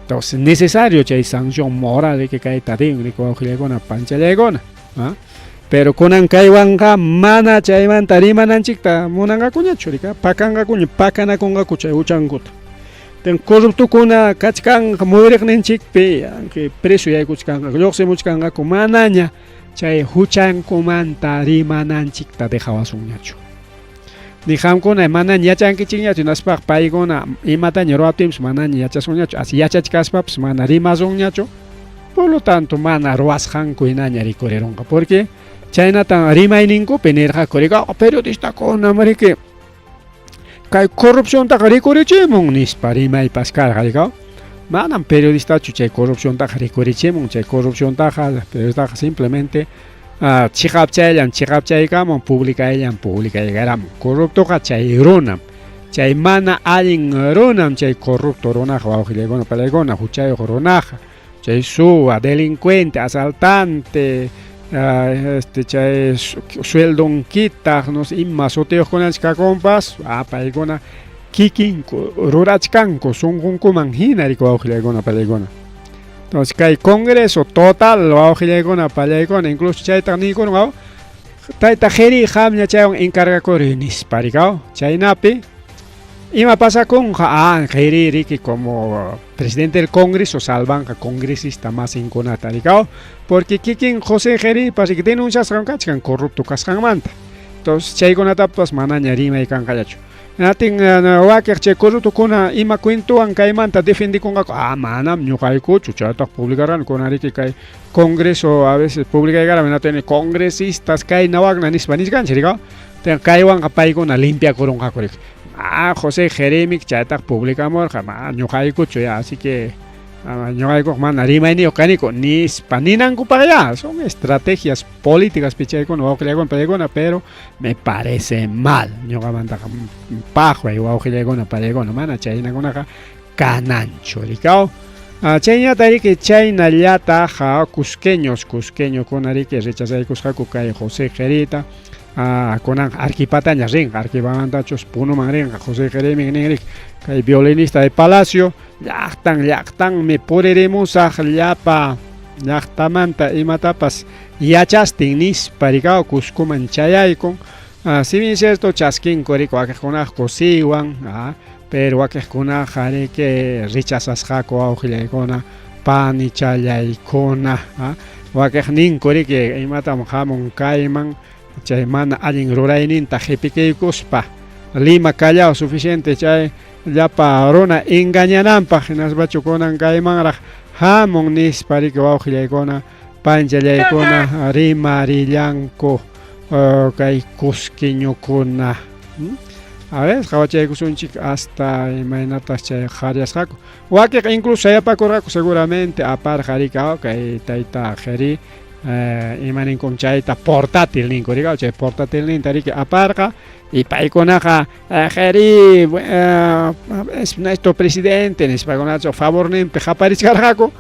entonces necesario chay sanción moral riki kayta rin riki wawqillaykuna panchallaykuna. Pero kunan kaywanqa mana chaymanta rimananchikta munanqakuñachu, rika pakanqakuña, pakanakunqaku chay huchankuta. Ten corruptokuna kachkanqa muyuriqninchikpi, aunque preso yaykuchkanqaku, lluqsimuchkanqaku, manaña chay huchankumanta rimananchikta dejawasunñachu. Ni qamkuna manaña yachankichikñachu, hinaspaqa paykuna imataña ruwaptinpas manaña yachasunñachu, así yachachkaspapas mana rimasunñachu. Por lo tanto, mana ruwasqanku hinaña rikurirunqa, porque chaynatan rimayninkupi nirqaku, rika, oh, periodistakuna riki kay corrupciontaqa rikurichimun nispa rimaypas karqa, rika. Manam periodistachu chay corrupciontaqa rikurichimun, chay corrupciontaqa periodistaqa simplemente chiqapchayllam chiqapchaykamun, publicayllam publicaykaramun. Corruptoqa chay runam, chay mana allin runam, chay corrupto runaqa, wawqillaykuna palaykuna, huchayuq runaqa, chay suwa, delincuente, asaltante, chay sueldon quitaq, no sé, ima sutiyuqkunachus kakunpas, paykuna kikinku rurachkanku sunqunkuman hina, riki, wawqillaykuna palaykuna. Entonces kay Congreso total, wawqillaykuna palaykuna, incluso chayta niykurun, aw, tayta Jeri qamña chaywan encargakuri nispa, riki, aw, chaynapi ima pasakunqa, Jeri riki como presidente del Congreso salvanqa congresista masinkunata, riki, aw, porque kikin José Jeripas riki denunciasqan kachkan corrupto kasqanmanta. Entonces chaykunatapas manaña rimay kanqallachu. Natin wakiq chay corruptokuna ima cuentowan kaymanta defendikunqaku, manam ñuqaykuchu chaytaq publicarqani, kunan riki kay Congreso a veces publicaykarami, natini congresistas kayna wakna nispa nichkanchik, riki, ten kaywanqa paykuna limpiakurunqaku, riki, José Jeremik chaytaq publicamurqa, ma ñuqaykuchu ya, así que ñuqaykuqa mana rimayniyuq kaniku nispa ninankupaq ya, son estrategias políticas pichaykuna, wawqillaykuna paykuna, pero me parece mal, ñuqamantaqa paqway wawqillaykuna palaykuna, mana chaynakunaqa kananchu, rikaw. Chayñata riki chaynallataq cusqueños, cusqueñokuna riki rechazaykusqaku kay José Jerita, kunanqa Arquipataña rinqa, Arquipamantachus Punuman rinqa, José Jerimin nin riki, kay violinista de Palacio, llaqtan llaqtanmi puririmusaq llapa llaqtamanta imatapas yachastin nispa, rikaw, Cuscoman chayaykun. Si bien cierto chaskinku riki wakiqkunaqa kusiywan, pero wakiqkunaqa riki rechazasqaku wawqillaykuna panichallaykuna, wakiqninku riki imatam hamun kayman chay mana allin rurayninta qhipikiykuspa Lima Callao suficiente chay llapa runa engañananpaq, hinaspachu kunan kaymanraq hamun nispa riki wawqillaykuna panchallaykuna rimarillanku kay cusqueñokuna. A ver, qhawachaykusunchik hasta imaynatas chay qharyasqaku. Wakiqa incluso sayapakurqaku seguramente aparqa riki kay tayta Jeri, ima ninkun chayta portátil ninku riki, chay portátilninta riki aparqa y paykunaqa Jeri es nuestro presidente nispakunachu favorninpi qaparichkarqaku,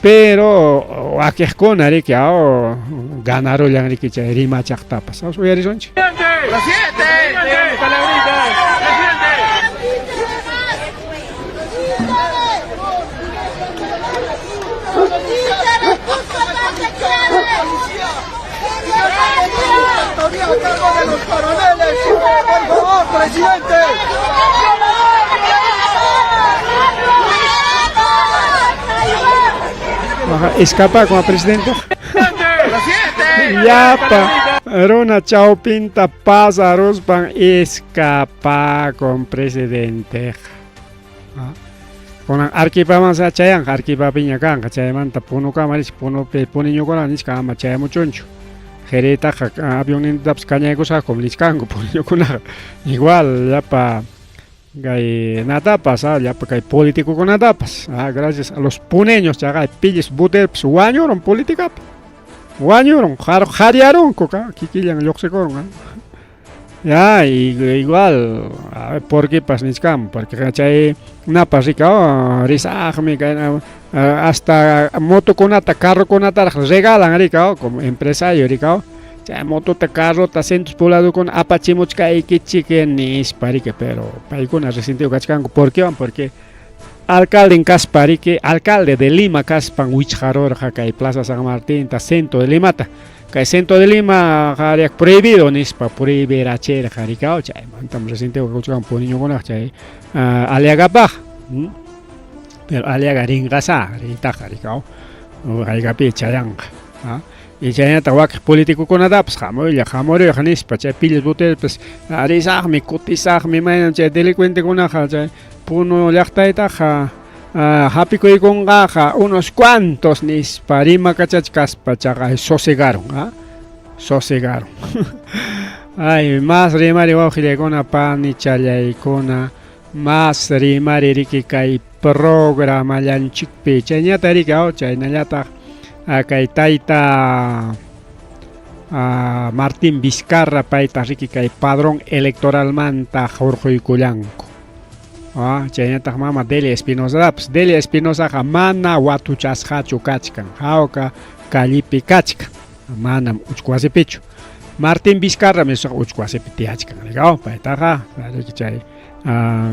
pero wakiqkuna riki ganarullan riki chay rimachaqtapas. Uyarisunchik. ¡Presidente! ¡Presidente! A cargo de los coroneles. Por favor, presidente. Escapa como presidente. Llapa runa chawpinta pasaruspan escapa con presidente. Kunan Arquipaman chayanqa, Arquipapiña kanqa, chaymanta Punukama rish, Punupi puniñukuna nichka ama chayamuchunchu. Jeritaqa avionnintapas kañaykusqaku nichkanku puniñukunaqa. Igual llapa kay natapas, llapa kay politicokunatapas, gracias a los puneños chaqay pillis buterpas wañurun politicapi. Wañurun, qhariyarunku, kikillan lluqsikurun. Ya, igual, a ver, por qué pas nichkam, porque chay napas rika, risaqmi, hasta motokunata, carrokunataraq regalan rika, como empresario rika, chay motota, carrota, centros pobladokuna apachimuchkaykichik nispa rika, pero paykuna resentido kachkanku, ¿por qué van? Porque Alcalden kaspa riki, alcalde de Lima kaspan wichqarurqa kay Plaza San Martinta, centro de Limata. Kay centro de Lima qariaq prohibido nispa prohibirachirqa rikaw, chaymantam resentido kakuchkan puniñukunaq chay Aliagapaq. Pero Aliaga rinqasá, riytaqa rikaw, haykapi chayanqa. Y chaynataq wakiq politicokunatapas hamuylla, hamuruyqa nispa chay pillas botellas risaqmi, kutisaqmi, maynam chay delincuentekunaqa chay Puno llaqtaytaqa hapikuykunqaqa unos cuantos nispa rimakachachkaspa chaqa sosegaron, sosegaron. Ay, mas rimari wawqillaykuna, panichallaykuna, mas rimari riki kay programallanchikpi. Chayñata riki, chaynallataq kay tayta Martín Vizcarra payta riki kay padrón electoralmanta hurquykullanku. Chaynataq mama Delia Espinosapas. Delia Espinosaqa mana watuchasqachu kachkan, hawka callepi kachkan, manam uchku wasipichu. Martín Vizcarra misqa uchku wasipi tiyachkan, rikaw, paytaqa riki chay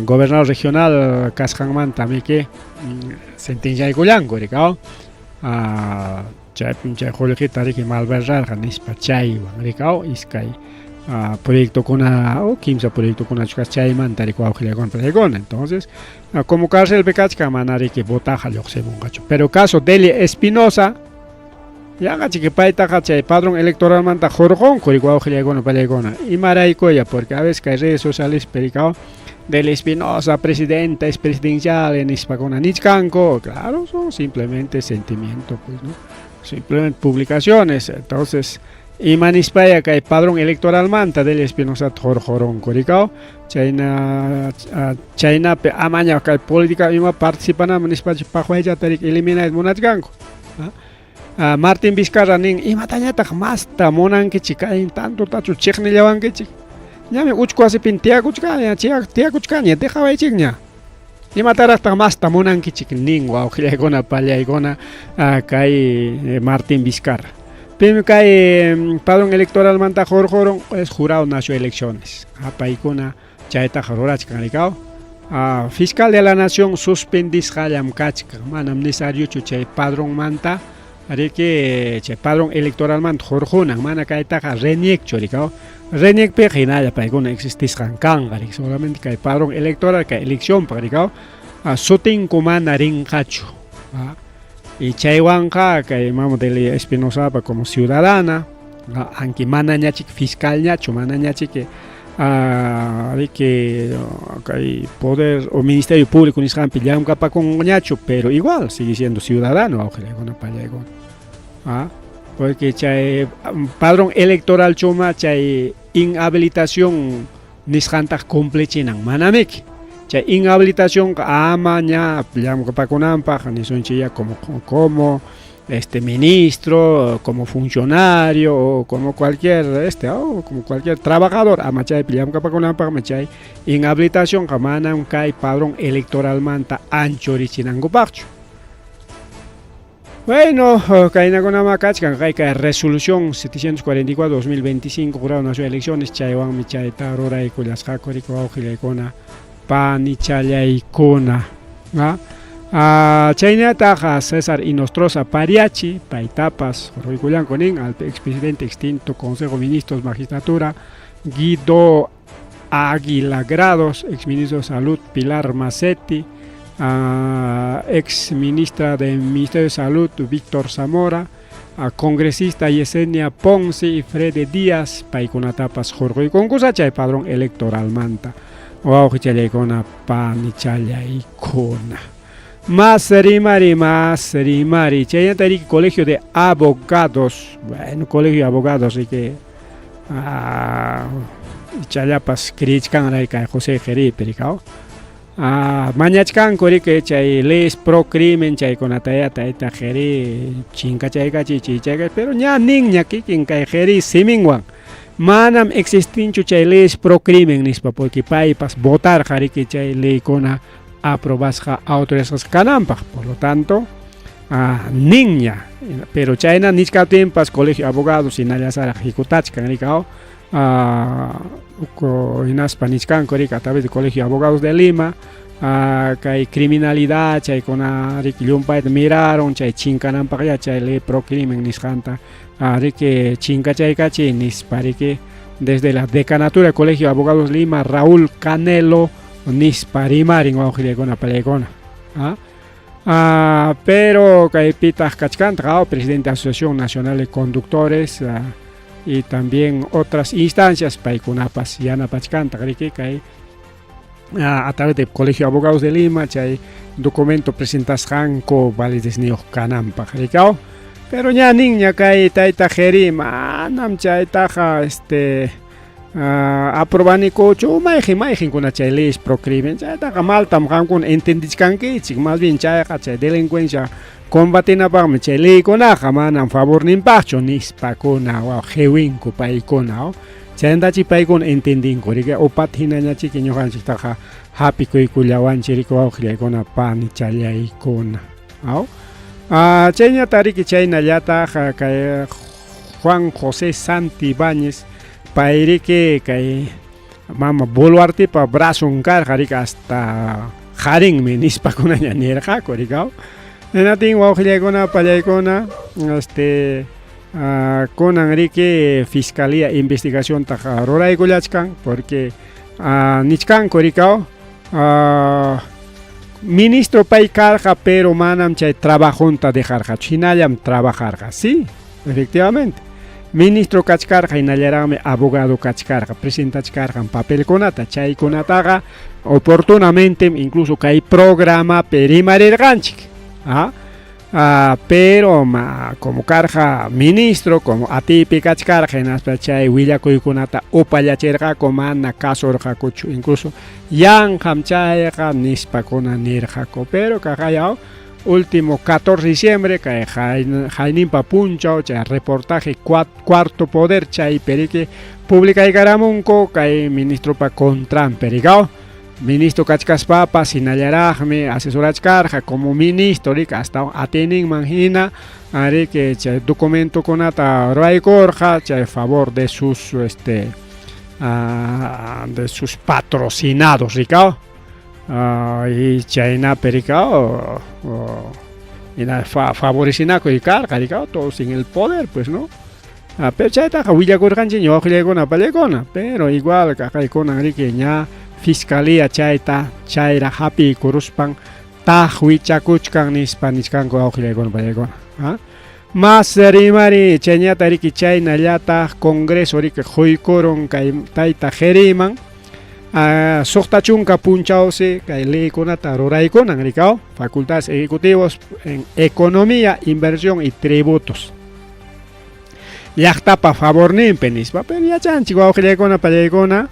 gobernador regional kasqanmanta miki sentenciaykullanku, rikaw. Chaypim chay qullqita riki malverrarqa nispa chaywan rikaw iskay proyectokuna o kimsa proyectokunachu kasqa chaymanta riki wawqillaykuna palaykuna. Entonces, como carcelpi kachkan mana riki votaqa lluqsimunqachu. Pero caso Delia Espinosa yanqachiki paytaqa chay padrón electoralmanta hurqunku riki wawqillaykuna palaykuna. Imaraykuya porque a veces kay redes sociales rikaw Delia Espinosa presidenta es presidencial nispakuna nichkanku, claro, son simplemente sentimiento, pues, ¿no? Simplemente publicaciones. Entonces, ima nispaya kay padrón electoralmanta Delia Espinosa hurqurunku rikaw, chayna chaynapi amaña kay política ima participanaman nispachu paqwaychata riki eliminayta munachkanku. Martín Vizcarra nin, imatañataq masta munankichik kay tantotachu chiqnillawankichik. Ñami uchku wasipin tiyakuchkaña, tiyakuchkaña, dejawaychikña. Imataraqtaq masta munankichik nin wawqillaykuna, pallaykuna kay Martín Vizcarra. Pim kay padrón electoralmanta hurqurun es jurado nacional de elecciones. Paykuna chaytaqa rurachkan rikaw. Fiscal de la Nación suspendisqallam kachkan, manam necesariochu chay padronmanta riki chay padrón electoralmanta hurqunan, mana kaytaqa RENIECchu rikaw. RENIECpiqa hinalla paykuna existisqan kanqa riki, solamente kay padrón electoral kay eleccionpaq rikaw, sutinku mana rinqachu. Y chaywanqa kay mama Delia Espinosapa como ciudadana, aunque manañachik fiscalñachu, manañachik riki kay poder o ministerio público nisqanpi llamkapakunñachu, pero igual sigue siendo ciudadano wawqillaykuna pallaykuna. Porque chay padrón electoral chuma chay inhabilitación nisqantaq cumplichinan manamiki. Chay inhabilitación ama ña llamkapakunanpaq nisunchik ya como ministro, como funcionario o como cualquier o como cualquier trabajador, ama chaypi llamkapakunanpaqmi chay inhabilitación manam kay padrón electoralmanta anchurichinankupaqchu. Bueno, kaynakunama kachkan kay kay resolución 744-2025 Jurado Nacional de Elecciones chaywanmi chayta ruraykullasqaku riki wawqillaykuna panichallaykuna. Chaynataq César Hinostroza Pariachi paytapas hurquykullanku nin al expresidente extinto Consejo de Ministros Magistratura Guido Águila Grados, exministro de Salud Pilar Mazzetti, ex ministra del Ministerio de Salud Víctor Zamora, congresista Yesenia Ponce y Freddy Díaz, paykunatapas hurquykunkusa chay padrón electoralmanta. Wawqichallaykuna panichallaykuna. Más rimari, más rimari. Chaynata riki Colegio de Abogados. Bueno, Colegio de Abogados riki ichallapas creechkanray kay José Jeripe rikaw. Mañachkanku riki chay leyes pro crimen chaykunataya tayta Jeri chinkachaykachiy chaychaykachiy, pero ña ninña kikin kay Jeri siminwan. Manam existinchu chay leyes pro crimen nispa, porque paypas votarqa riki chay leykuna aprobasqa autorizasqa kananpaq. Por lo tanto, ninña. Pero chayna nichkaptinpas Colegio de Abogados hinallasaraq hikutachkan rikaw. Hinaspa nichkanku riki a través del Colegio de Abogados de Lima kay criminalidad chaykuna riki llumpayta miraron chay chinkananpaqya chay ley procrimen nisqanta riki chinkachaykachiy nispa riki desde la decanatura del Colegio de Abogados Lima Raúl Canelo nispa rimarin wawqillaykuna pallaykuna. Pero kaypitaq kachkantaq presidente de Asociación Nacional de Conductores y también otras instancias paykunapas yanapachkantaq riki kay a través del Colegio de Abogados de Lima chay documento presentasqanku validez-niyuq kananpaq rikaw. Pero ña ninña kay tayta Jeri manam chaytaqa este aprobanikuchu mayqin mayqinkuna chay leyes procrimen chaytaqa maltam qamkuna entendichkankichik más bien chayqa chay delincuencia combatinapaqmi chay leykunaqa manam favorninpaqchu nispakuna waw qiwinku paykuna chayntachik paykuna entendinku riki upata hinañachiki ñuqanchiktaqa hapikuykullawanchik riki wawqillaykuna panichallaykuna aw chayñata riki chaynallataq kay Juan José Santibáñez payriki kay mama Boluartepa brazon karqa riki hasta qarinmi nispakunaña nirqaku rikaw. Hinatin wawqillaykuna pallaykuna este kunan riki fiscalía investigaciontaqa ruraykullachkan porque nichkanku rikaw ministro pay karqa pero manam chay trabajonta dejarqachu hinallam trabajarqa. Sí, efectivamente. Ministro kachkarqa hinallaraqmi abogado kachkarqa presentachkarqan papelkunata chaykunataqa oportunamente incluso kay programapi rimarirqanchik. Pero como karqa ministro como atiypi kachkarqa hinaspa chay willakuykunata upallachirqaku mana kasurqakuchu incluso yanqam chayqa nispakuna nirqaku pero kaqayaw último 14 de diciembre kay hayninpa punchaw chay reportaje Cuarto Poder chaypi riki publicaykaramunku kay ministropa contranpi rikaw. Ministro kachkaspapas hinallaraqmi asesorachkarqa como ministro riki hasta atiyninman hina riki chay documentokunata ruraykurqa chay favor de sus este de sus patrocinados rikaw. Y chaynapi rikaw hina favorecinakuy karqa rikaw todos en el poder pues no. Pero chaytaqa willakurqanchikña wawqillaykuna pallaykuna pero igual kaqaykunan riki ña fiscalía chayta chayraq hapiykuruspan taqwichakuchkan nispa nichkanku wawqillaykuna pallaykuna. Mas rimari chayñata riki chaynallataq Congreso riki quykurun kay tayta Jeriman 60 punchawsi kay leykunata ruraykunan rikaw facultades ejecutivos en economía, inversión y tributos. Llaqtapa favorninpi nispa pero yachanchik wawqillaykuna pallaykuna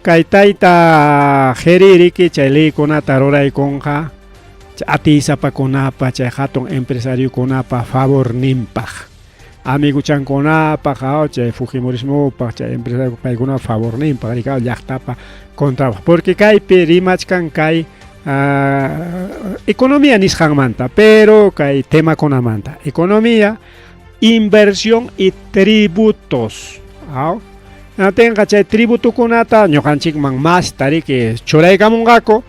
kay tayta Jeri riki chay leykunata ruraykunqa atiysapakunapa chay hatun empresariokunapa favorninpaq amiguchankunapaq chay fujimorismopaq chay empresario paykunapa favorninpaq rikaw llaqtapa contrapaq porque kaypi rimachkan kay economía nisqanmanta pero kay temakunamanta economía, inversión y tributos. Hinaptinqa chay tributokunata ñuqanchikman masta riki churaykamunqaku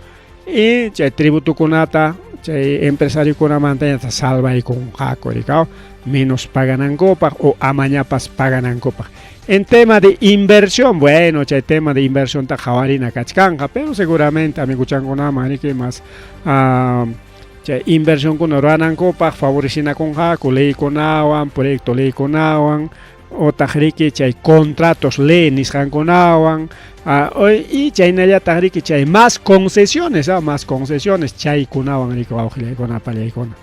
y chay tributokunata chay empresariokunamantaña salvaykunqaku rikaw menos paganankupaq o amañapas paganankupaq. En tema de inversión, bueno, chay tema de inversión ta qhawarina kachkanqa, pero seguramente amiguchankunaman riki mas chay inversionkuna ruranankupaq favorecinakunqaku leykunawan, proyecto leykunawan, otaq riki chay contratos ley nisqankunawan y chaynallataq riki chay más concesiones, más concesiones chaykunawan riki wawqillaykuna pallaykuna.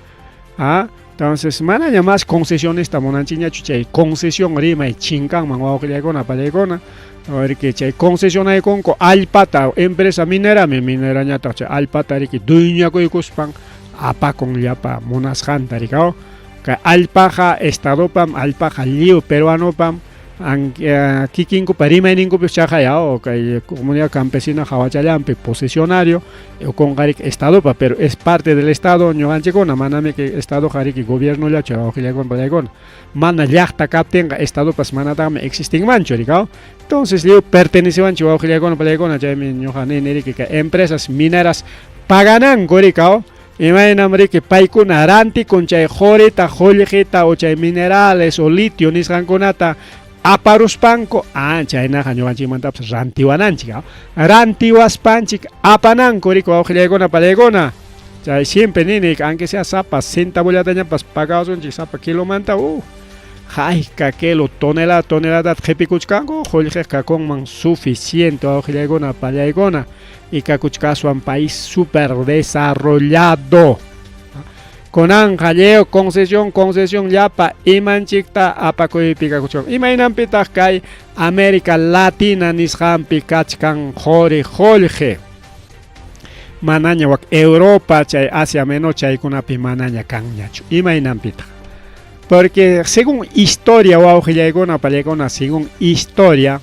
Entonces manaña más concesionesta munanchikñachu chay concesión rimay chinkanman wawqillaykuna pallaykuna riki chay concesionaykunku allpata empresa minerami minerañataq chay allpata riki dueñakuykuspan apakun llapa munasqanta rikaw. Kay allpaqa estadopam allpaqa lliw peruanopam Kikinkupa rimayninkupipas chaqaya kay comunidad campesina hawachallanpi posesionario ukunqariki estadopa, pero es parte del estado ñuqanchikkuna, manami kay estadoqa riki gobiernollachu wawqillaykuna pallaykuna, mana llaqta kaptinqa estadopas manataqmi existinmanchu rikaw. Entonces lliw pertenecewanchik wawqillaykuna pallaykuna, chaymi ñuqa nini riki kay empresas mineras pagananku rikaw. Imaynam riki paykuna rantikun chay qurita, qullqita o chay minerales o litio nisqankunata aparuspanku, ah, chaynaqa ñuqanchikmantapas rantiwananchik, rantiwaspanchik apananku riki wawqillaykuna palaykuna. Chay siempre nini, aunque sea sapa centavollatañapas pagawasunchik sapa kilomanta, hayka kilo tonelada toneladata qhipikuchkanku, qullqiqa kakunman suficiente wawqillaykuna palaykuna. Y kakuchkaswan país super desarrollado. Kunanqa lliw concesión, concesión llapa imanchikta apakuypi kakuchkan. Imaynanpitaq kay América Latina nisqanpi kachkan quri qullqi? Manaña wak Europa, chay Asia Menor chaykunapi manaña kanñachu. Imaynanpitaq? Porque según historia wawqillaykuna pallaykuna, según historia,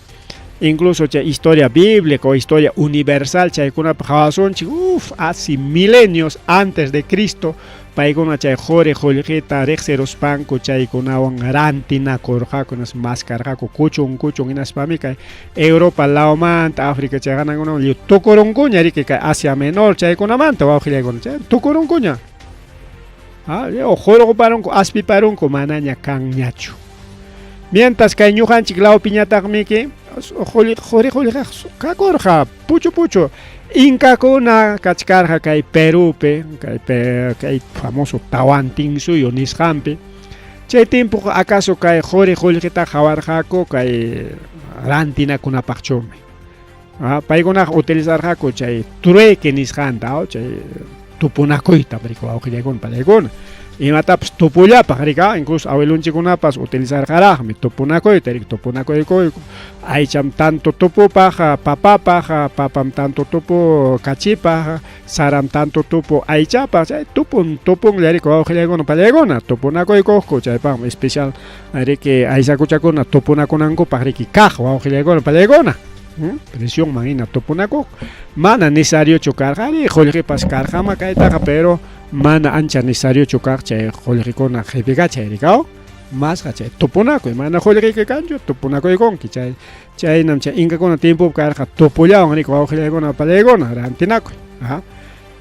incluso chay historia bíblica o historia universal chaykunapi qhawasunchik, uff, hace milenios antes de Cristo paykuna chay quri qullqita riqsiruspanku chaykunawan rantinakurqaku, maskarqaku kuchun kuchun, hinaspami kay Europa lawmanta África chay qanakunawan lliw tukurunkuña riki kay Asia Menor chaykunamanta wawqillaykuna chay tukurunkuña. Hurquparunku, aspiparunku, manaña kanñachu. Mientras kay ñuqanchik lawpiñataqmiki quri qullqiqa kakurqa puchu puchu. Inkakuna kachkarqa kay Perupi, kay famoso Tawantinsuyu nisqanpi. Chay tiempoqa acaso kay quri qullqita qhawarqaku kay rantinakunapaqchumi. Paykunaqa utilizarqaku chay trueque nisqanta, chay tupunakuyta riki wawqillaykuna pallaykuna. Imatapas tupullapaq riki, incluso abuelonchikkunapas utilizarqaraqmi tupunakuyta riki, tupunakuykuyku. Aycham tanto tupupaq papapaq, papam tanto tupu kachipaq, saram tanto tupu aychapaq, chay tupun tupunlla riki wawqillaykuna pallaykuna, tupunakuykuqku chaypaqmi especial riki aysakuchakuna tupunakunankupaq riki kaq wawqillaykuna pallaykuna. Presionman hina tupunakuq. Mana necesariochu karqa, ari qullqipas karqama kaytaqa, pero mana ancha necesariochu kaq chay qullqikuna qhipikachay rikaw. Masqa chay tupunakuy, mana qullqiyki kanchu, tupunakuykunki chay chaynam chay inkakuna tiempopi karqa tupullawan riki wawqillaykuna pallaykuna rantinakuy. Ajá.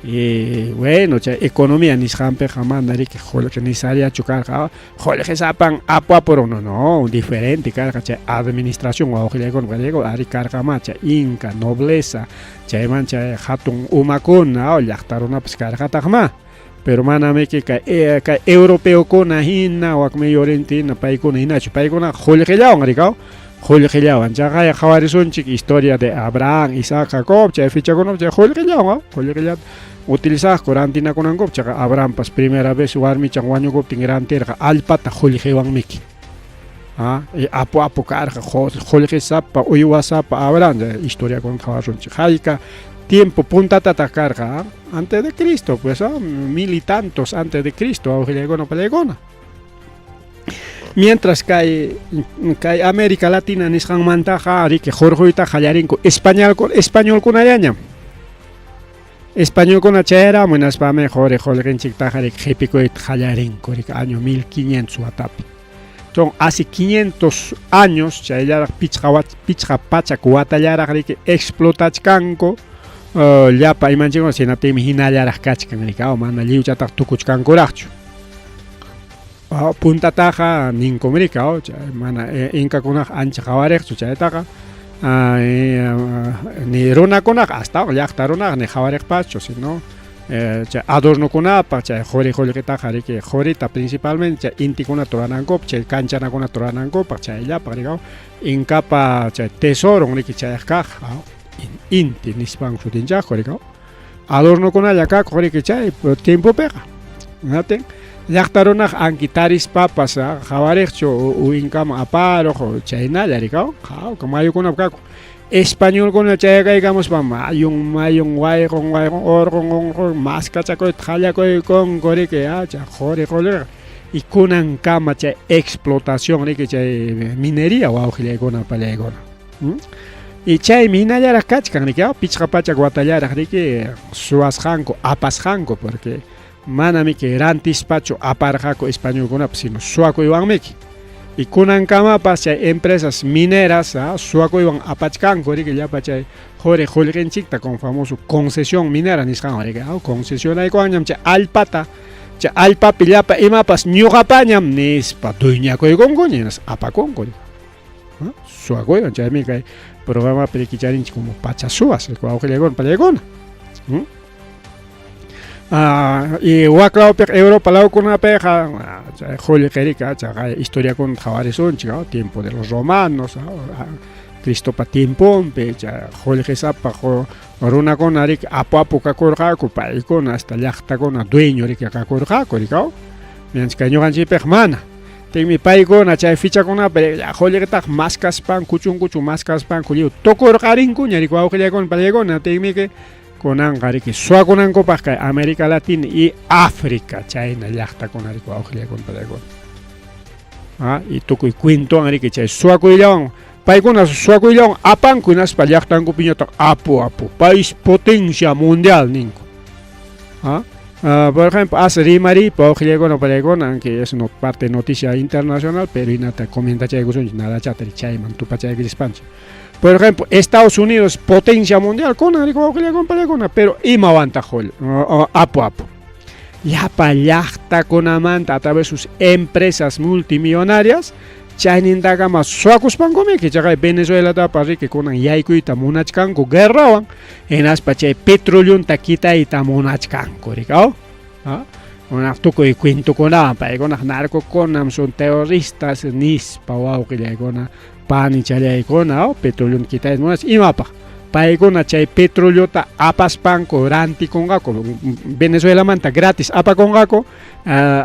Y bueno, chay economía nisqanpiqa mana riki qullqi necesariachu karqa, qullqisapan apu apurun, no, no, diferente karqa chay administración wawqillaykuna pallaykuna, ari karqamá chay inka, nobleza, chayman chay hatun umakuna, llaqta runapas karqataqmá. Pero manamiki kay kay europeokuna hina, wak Medio Oriente hina, paykuna hinachu, paykunaqa qullqillawan rikaw, qullqillawan. Chaqaya qhawarisunchik historia de Abraham, Isaac, Jacob, chay fichakunapi chay qullqillawan, qullqillata utilizaqku rantinakunankupaq. Chaqa Abrahampas primera vez warmichan wañukuptin rantirqa allpata qullqiwanmiki. Y apu apu karqa qullqisapa, uywasapa Abraham, historiakuna qhawasunchik. Hayka tiempo puntatataq karqa antes de Cristo, pues mil y tantos antes de Cristo, wawqillaykuna pallaykuna. Mientras kay kay América Latina nisqanmantaqa riki hurquyta qallarinku españolkunallañam. Españolkuna chayaramun hinaspami quri qullqinchiktaqa riki qhipikuyta qallarinku riki año 1500 watapi. Entonces, hace 500 años chayllaraq pichqa pachak watallaraq riki explotachkanku llapa imanchikkuna, hinaptinmi hinallaraq kachkan riki, mana lliwchataq tukuchkankuraqchu. Puntataqa ninkum riki, chay mana inkakunaqa ancha qhawariqchu chaytaqa, ni runakunaqa astawan llaqta runaqa ni qhawariqpaschu, sino chay adornokunapaq chay quri qullqitaqa riki qurita principalmente chay intikunata ruranankupaq, chay kanchanakunata ruranankupaq, chayllapaq riki, inkapa chay tesoron riki chayaq kaq, inti nispanku sutinchaqku riki, adornokunalla kakuq riki chay tiempopiqa. Hinaptin llaqta runaqa anki tarispapas qhawariqchu inkaman aparuq chaynalla riki, qhawka mayukunapi kakuq. Españolkuna chayakaykamuspa mayun mayun wayqun wayqun urqun urqun maskachakuyta qallakuykunku riki, chay quri qullqiqa. Y kunankama chay explotación riki chay minería wawqillaykuna pallaykuna. Y chaymi hinallaraq kachkan riki, 500 watallaraq riki suwasqanku, apasqanku, porque manamiki rantispachu aparqaku españolkunapas, sino suwakuywanmiki. Y kunankamapas chay empresas mineras suwakuywan apachkanku riki llapa chay quri qullqinchikta con famoso concesión minera nisqanwan riki, concesionaykuwanñam chay allpata, chay allpapi llapa imapas ñuqapañam nispa dueñakuykunkuña hinaspa apakunku. Suwakuywan chaymi kay programapi riki charinchik como pacha suwas wawqillaykuna pallaykuna. Y wak lawpiqa Europa lawkunapiqa chay qullqi riki chayqa historiakunata qhawarisunchik, tiempo de los romanos, Cristopa tiemponpi chay qullqisapa runakuna riki apu apu kakurqaku, paykuna hasta llaqtakuna dueño riki kakurqaku riki, ñanchik kay ñuqanchikpiqa mana. Tinmi paykuna chay fichakunapi qullqitaqa maskaspanku, kuchun kuchun maskaspanku lliw tukurqarinkuña riki wawqillaykuna pallaykuna. Tinmiki kunanqa riki suwakunankupaq kay América Latina y África chayna llaqtakuna riki wawqillaykuna pallaykuna. Y tukuy cuentowan riki chay suwakuyllawan paykuna suwakuyllawan apanku hinaspa llaqtankupiñataq apu apu país potencia mundial ninku. Por ejemplo, hace rimariypa wawqillaykuna pallaykuna, aunque es no parte noticia internacional, pero hinata comentachaykusunchik nada chatari chayman tupachaykuchispanchik. Por ejemplo, Estados Unidos potencia mundial kunan riki wawqillaykuna pallaykuna, pero imawantaq apu apu. Llapa llaqtakunamanta a través sus empresas multimillonarias chaynintakama suwakuspankumiki chaqay Venezuelatapas riki kunan yaykuyta munachkanku guerrawan hinaspa chay petroleonta kitayta munachkanku riki, Unaq tukuy cuentokunawan paykunaq narcokunam son terroristas nispa wawqillaykuna panichallaykuna petroleonta kitayta munachkan imapaq paykuna chay petroleota apaspanku rantikunqaku Venezuelamanta gratis apakunqaku,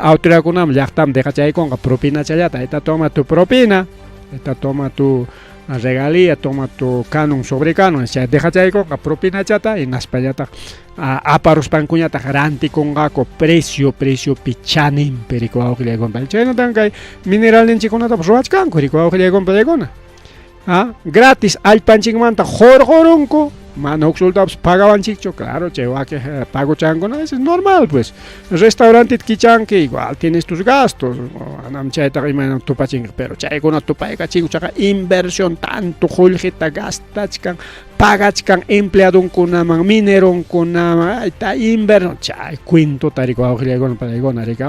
autoridadkunaman llaqtaman dejachaykunqa propinachallata, ahí toma tu propina, esta toma tu regalía, toma tu canon sobre canon, chay dejachaykunqa propinachata hinaspallataq aparuspankuñataq rantikunqaku precio preciopi chaninpi riki wawqillaykuna. Chaynatan kay mineralninchikkunatapas ruwachkanku riki wawqillaykuna pallaykuna. Gratis allpanchikmanta hurqurunku, mana huk soltapas pagawanchikchu, claro, chay wakiq paguchankuna, eso es normal pues. Restaurantita kichanki, igual tienes tus gastos, manam chaytaqa imaynam tupachinki, pero chaykuna tupaykachinku chayqa inversión tanto qullqita gastachkan, pagachkan empleadonkunaman, mineronkunaman, ayta inversión, chay cuentota riki wawqillaykuna pallaykuna riki,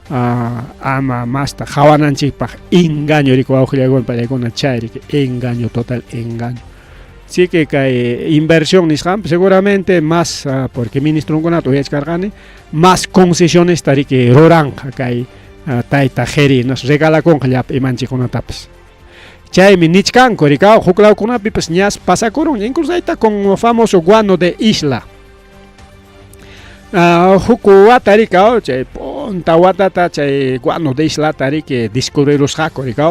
ama masta qawananchikpaq engaño riki wawqillaykuna pallaykuna chay riki engaño total engaño. Sí que kay inversión nisqanpi seguramente más, porque ministronkunata uyachkarqani, más concesionesta riki ruranqa kay tayta Jeri, nas regalakunqa llapa imanchikkunatapas. Chaymi nichkanku riki, huk lawkunapipas ñas pasakurun, incluso ahí está con famoso guano de isla. Huk wata riki, chay punta watata chay guano de islata riki descubrirusqaku riki,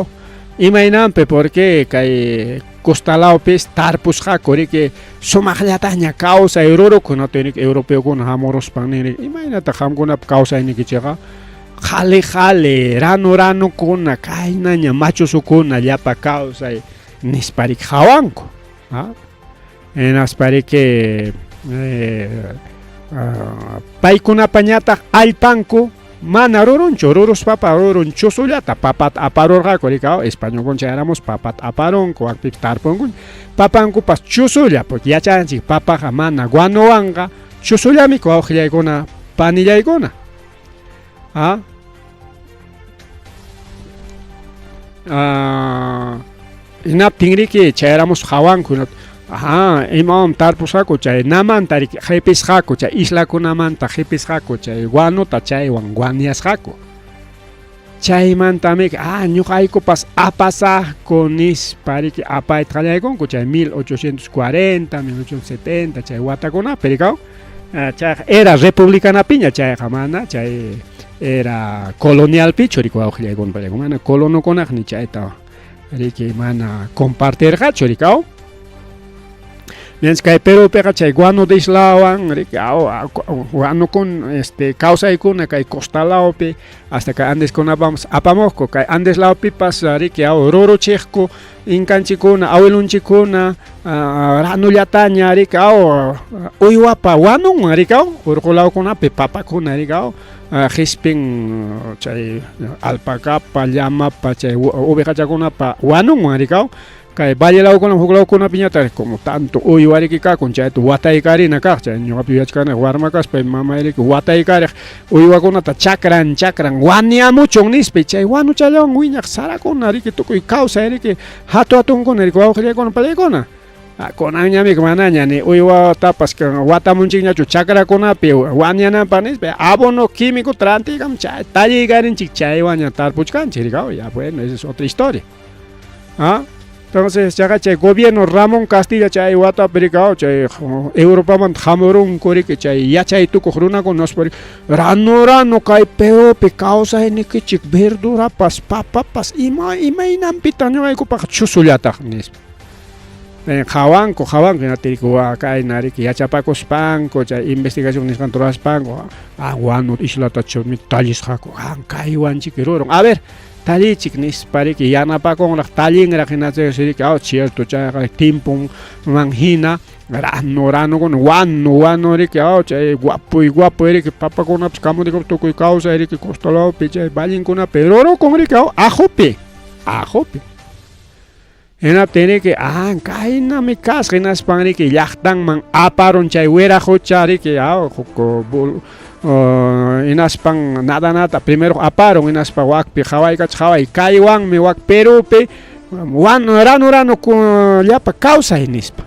imaynanpi porque kay costalawpis tarpusqaku riki sumaqllataña kawsay ruruku, no tiene europeokuna hamuruspan nini imaynataq qamkunapa kawsaynikichikqa qhali qhali ranu ranukuna kaynaña machusukuna llapa kawsay nispa riki hawanku, hinaspa riki paykunapañataq allpanku mana rurunchu, ruruspapa rurun chusullata papata aparurqaku riki, españolkuna chayaramus papata aparunku, wakpipas tarpunku, papankupas chusulla, porque yachanchik papaqa mana guanowanqa chusullamiku wawqillaykuna panillaykuna. Hinaptin riki chayaramus hawanku, imawan tarpusqaku chay namanta riki qipisqaku, chay islakunamanta qipisqaku chay guanota chaywan guaniasqaku. Chaymantami ñuqaykupas apasaqku nispa riki apayta qallaykunku chay 1840, 1870 chay watakunapi riki, chayqa era republicanapiña chayqa mana chay era colonialpichu riki wawqillaykuna mana colonokunaq ni chayta riki mana compartirqachu riki. Mientras kay Perúpiqa chay guano de islawan riki guanokuna este kawsaykuna kay costa lawpi hasta kay Andeskunapapas apamuqku kay Andes lawpipas riki ruruchiqku inkanchikkuna awilunchikkuna ranullataña riki uywapa wanunwan riki urqu lawkunapi papakuna riki qispin chay alpacapa llamapa chay ovejachakunapa wanunwan riki Kay valle lawkunam huk lawkunapiñataq como tanto uywa riki kakun chayta wataykarina kaq chay ñuqapi yuyachkani warma kaspay mamay riki wataykariq uywakunata chakran chakran waniamuchun nispa chay wanuchallawan wiñaq sarakuna riki tukuy kawsay riki hatu hatunkuna riki wawqillaykuna pallaykuna kunanñamiki manaña ni uywatapas watamunchikñachu chakrakunapi waniananpaq nispa abono químico rantiykam chay talliykarinchik chaywanña tarpuchkanchik riki ya bueno esa es otra historia. ¿Ah? Entonces, chaqa chay gobierno Ramón Castilla chay watapi riki chay Europamanta hamurunku riki chay yachay tukuq runakuna rano rano kay Perúpi kawsaynikichik verdurapas papapas ima imaynanpitaq ñuqaykupaq chusullataq nispa. Qhawanku qhawanku hinaptin kayna riki yachapakuspanku chay investigación nisqanta ruraspanku ah Huánuco islata tallisqaku ah kaywanchiki rurun a ver tallichik nispa riki yanapakunraq tallinraq hinachaysi riki ah cierto chayqa timpunman hina ranu ranukuna wanu wanu riki ah chay guapuy guapuy riki papakunapas kamutikunapas tukuy kawsay riki costa lawpi chay vallinkunapi rurukun riki ajopi ajopi hinaptin riki ah kaynami kasqa hinaspan riki llaqtanman aparun chay wiraqucha riki huk hinaspan nada nada primero aparun hinaspa wakpi qhawaykach qhaway kaywanmi wak Perúpi ranu ranu llapa kawsay nispa.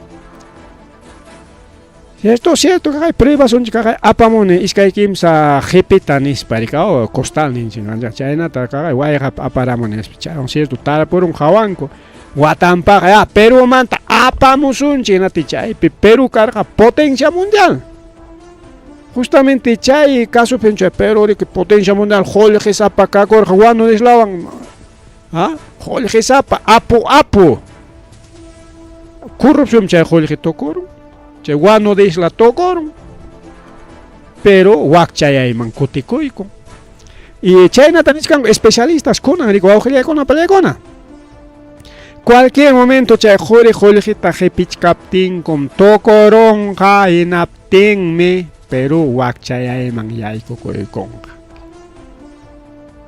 Cierto, cierto, kaqay pruebasunchik kaqay apamuni iskay kimsa qhipita nispa riki costal ninchik chaynata kaqay wayqapi aparamuni nispa chaywan cierto tarpurun qhawanku watanpaqa ya Perumanta apamusunchik hinaptin chaypi Perú karqa potencia mundial. Justamente chay casopim chay Perú riki potencia mundial qullqisapa kakurqa Huánuco islawan qullqisapa apu apu corrupción chay qullqi tukurun chay Huánuco de isla tukurun pero wakchayayman kutikuykun y chaynata nichkanku especialistas kunan riki wawqillaykuna pallaykuna cualquier momento chay quri qullqita qipichkaptinkum tukurunqa hinaptinmi Perú wakchayayman yaykukuykunqa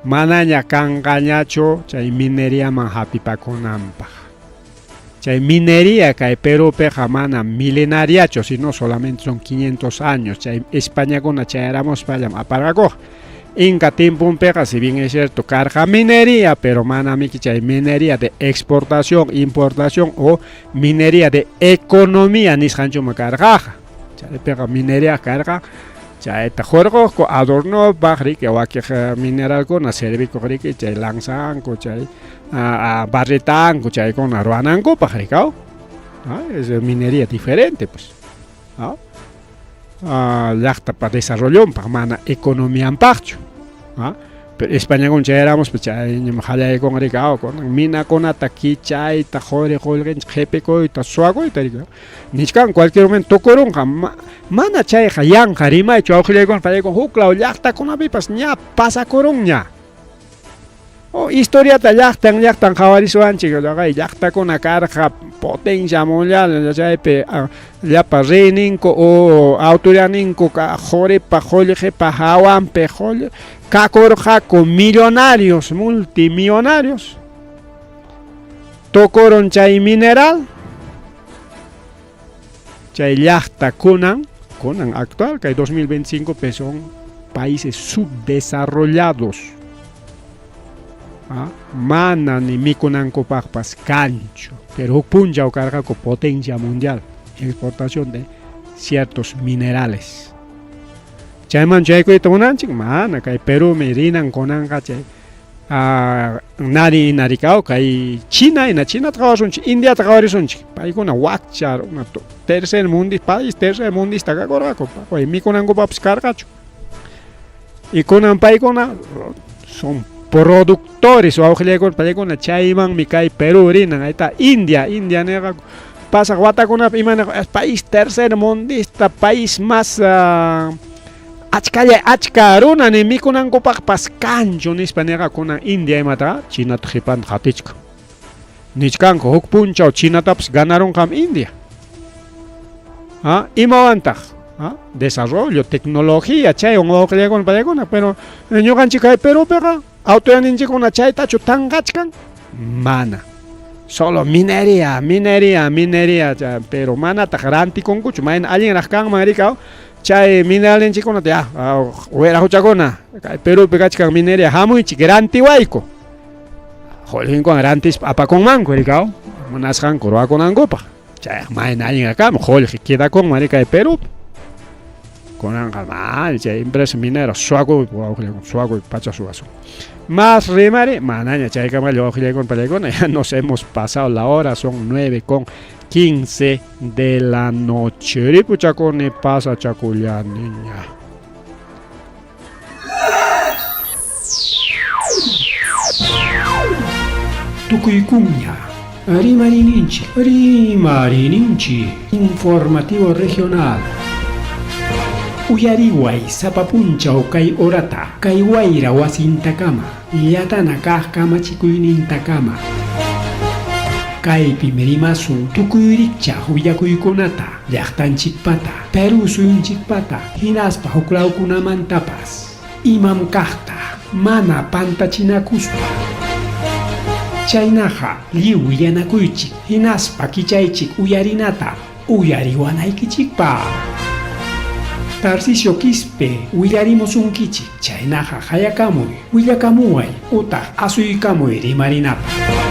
manaña kanqañachu chay mineriaman hapipakunanpaq chay minería kay Perúpiqa mana milenariachu sino solamente son 500 años chay Españakuna chayaramuspallam aparqakuq Inca timpunpiqa si bien es cierto karqa minería pero manamiki chay minería de exportación importación o minería de economía nisqanchuma karqaqa chaypiqa minería karqa chayta hurquqku adornopaq riki wakiq mineralkuna servikuq riki chay lanzanku chay barretanku chaykuna ruwanankupaq riki es minería diferente pues llaqtapa desarrollonpaq mana economianpaqchu pero Españakuna chayaramuspa chayñam qallaykun riki kunan minakunata kichayta quri qullqinchik qhipikuyta suwakuyta riki nichkan cualquier momento tukurunqa mana chayqa yanqa rimaychu wawqillaykuna pallaykuna huklaw llaqtakunapipas ña pasakurunña historiata llaqtan llaqtan qhawarisuwanchik llaqtakuna karqa potencia mundial chaypi llapa reyninku o autoridadninku quripa qullqipa hawanpi kakurqaku millonarios multimillonarios tukurun chay mineral chay llaqta kunan kunan actual kay 2025 pi son países subdesarrollados mana ni mikunankupaqpas kanchu pero huk punchaw karqaku potencia mundial exportación de ciertos minerales chayman chaykuyta munanchik mana kay Perúmi rinan kunanqa chay nari narikaw kay China hina Chinata qhawasunchik Indiata qhawarisunchik paykuna wakcha runa tercer mundi país tercer mundista kakurqaku mikunankupaqpas karqachu y kunan paykuna son productores wawqillaykuna paykuna chaymanmi kay Perú rinan ahí está India India nirqaku Pasaq watakunapi ima niq país tercer mundista, país más achkalla achka runa ni mikunankupaqpas kanchu nispa niqa kunan India imataqa Chinata qhipanta qatichkan. Nichkanku huk punchaw Chinatapas ganarunqam India. ¿Ah? Imawantaq? ¿Ah? Desarrollo, tecnología, chaywan wawqillakuna paykuna, pero ñuqanchik kay Perúpiqa autoridadninchikkuna chaytachu tanqachkan? Mana. Solo minería, minería, minería, pero manataq rantikunkuchu, mayna allinraq kanman rikaw chay mineralninchikkunata ya, wiraquchakuna, kay Perúpi kachkan minería, hamuychik rantiwayku. Qullqinkuwan rantispa apakunmanku rikaw, munasqanku ruwakunankupaq. Chayqa mayna allinraq kanman, qullqi quedakunman rikay Perúpi. Kunanqa mal chay empresa minera suwakuypi wawqillakuna, suwakuypi pacha suwasun. Más rimari, manaña chaykamalla wawqillaykuna pallaykuna, ya nos hemos pasado la hora, son 9:15 de la noche. Ripuchakuni pasachakullaniña. Tukuykunña rimarininchik, rimarininchik, informativo regional. Uyariway sapa punchaw kay horata, kay wayra wasintakama, llatana kaq kamachikuynintakama. Kaypim rimasun tukuy rikchaq willakuykunata, llaqtanchikpata, Perú suyunchikpata, hinaspa huklawkunamantapas. Imam kaqta mana pantachinakuspa. Chaynaqa lliw willanakuychik hinaspa kichaychik uyarinata uyariwanaykichikpaq. Tarcisio Quispe willarimusunkichik, chaynaqa qayakamuy, willakamuway utaq asuykamuy rimarinapaq.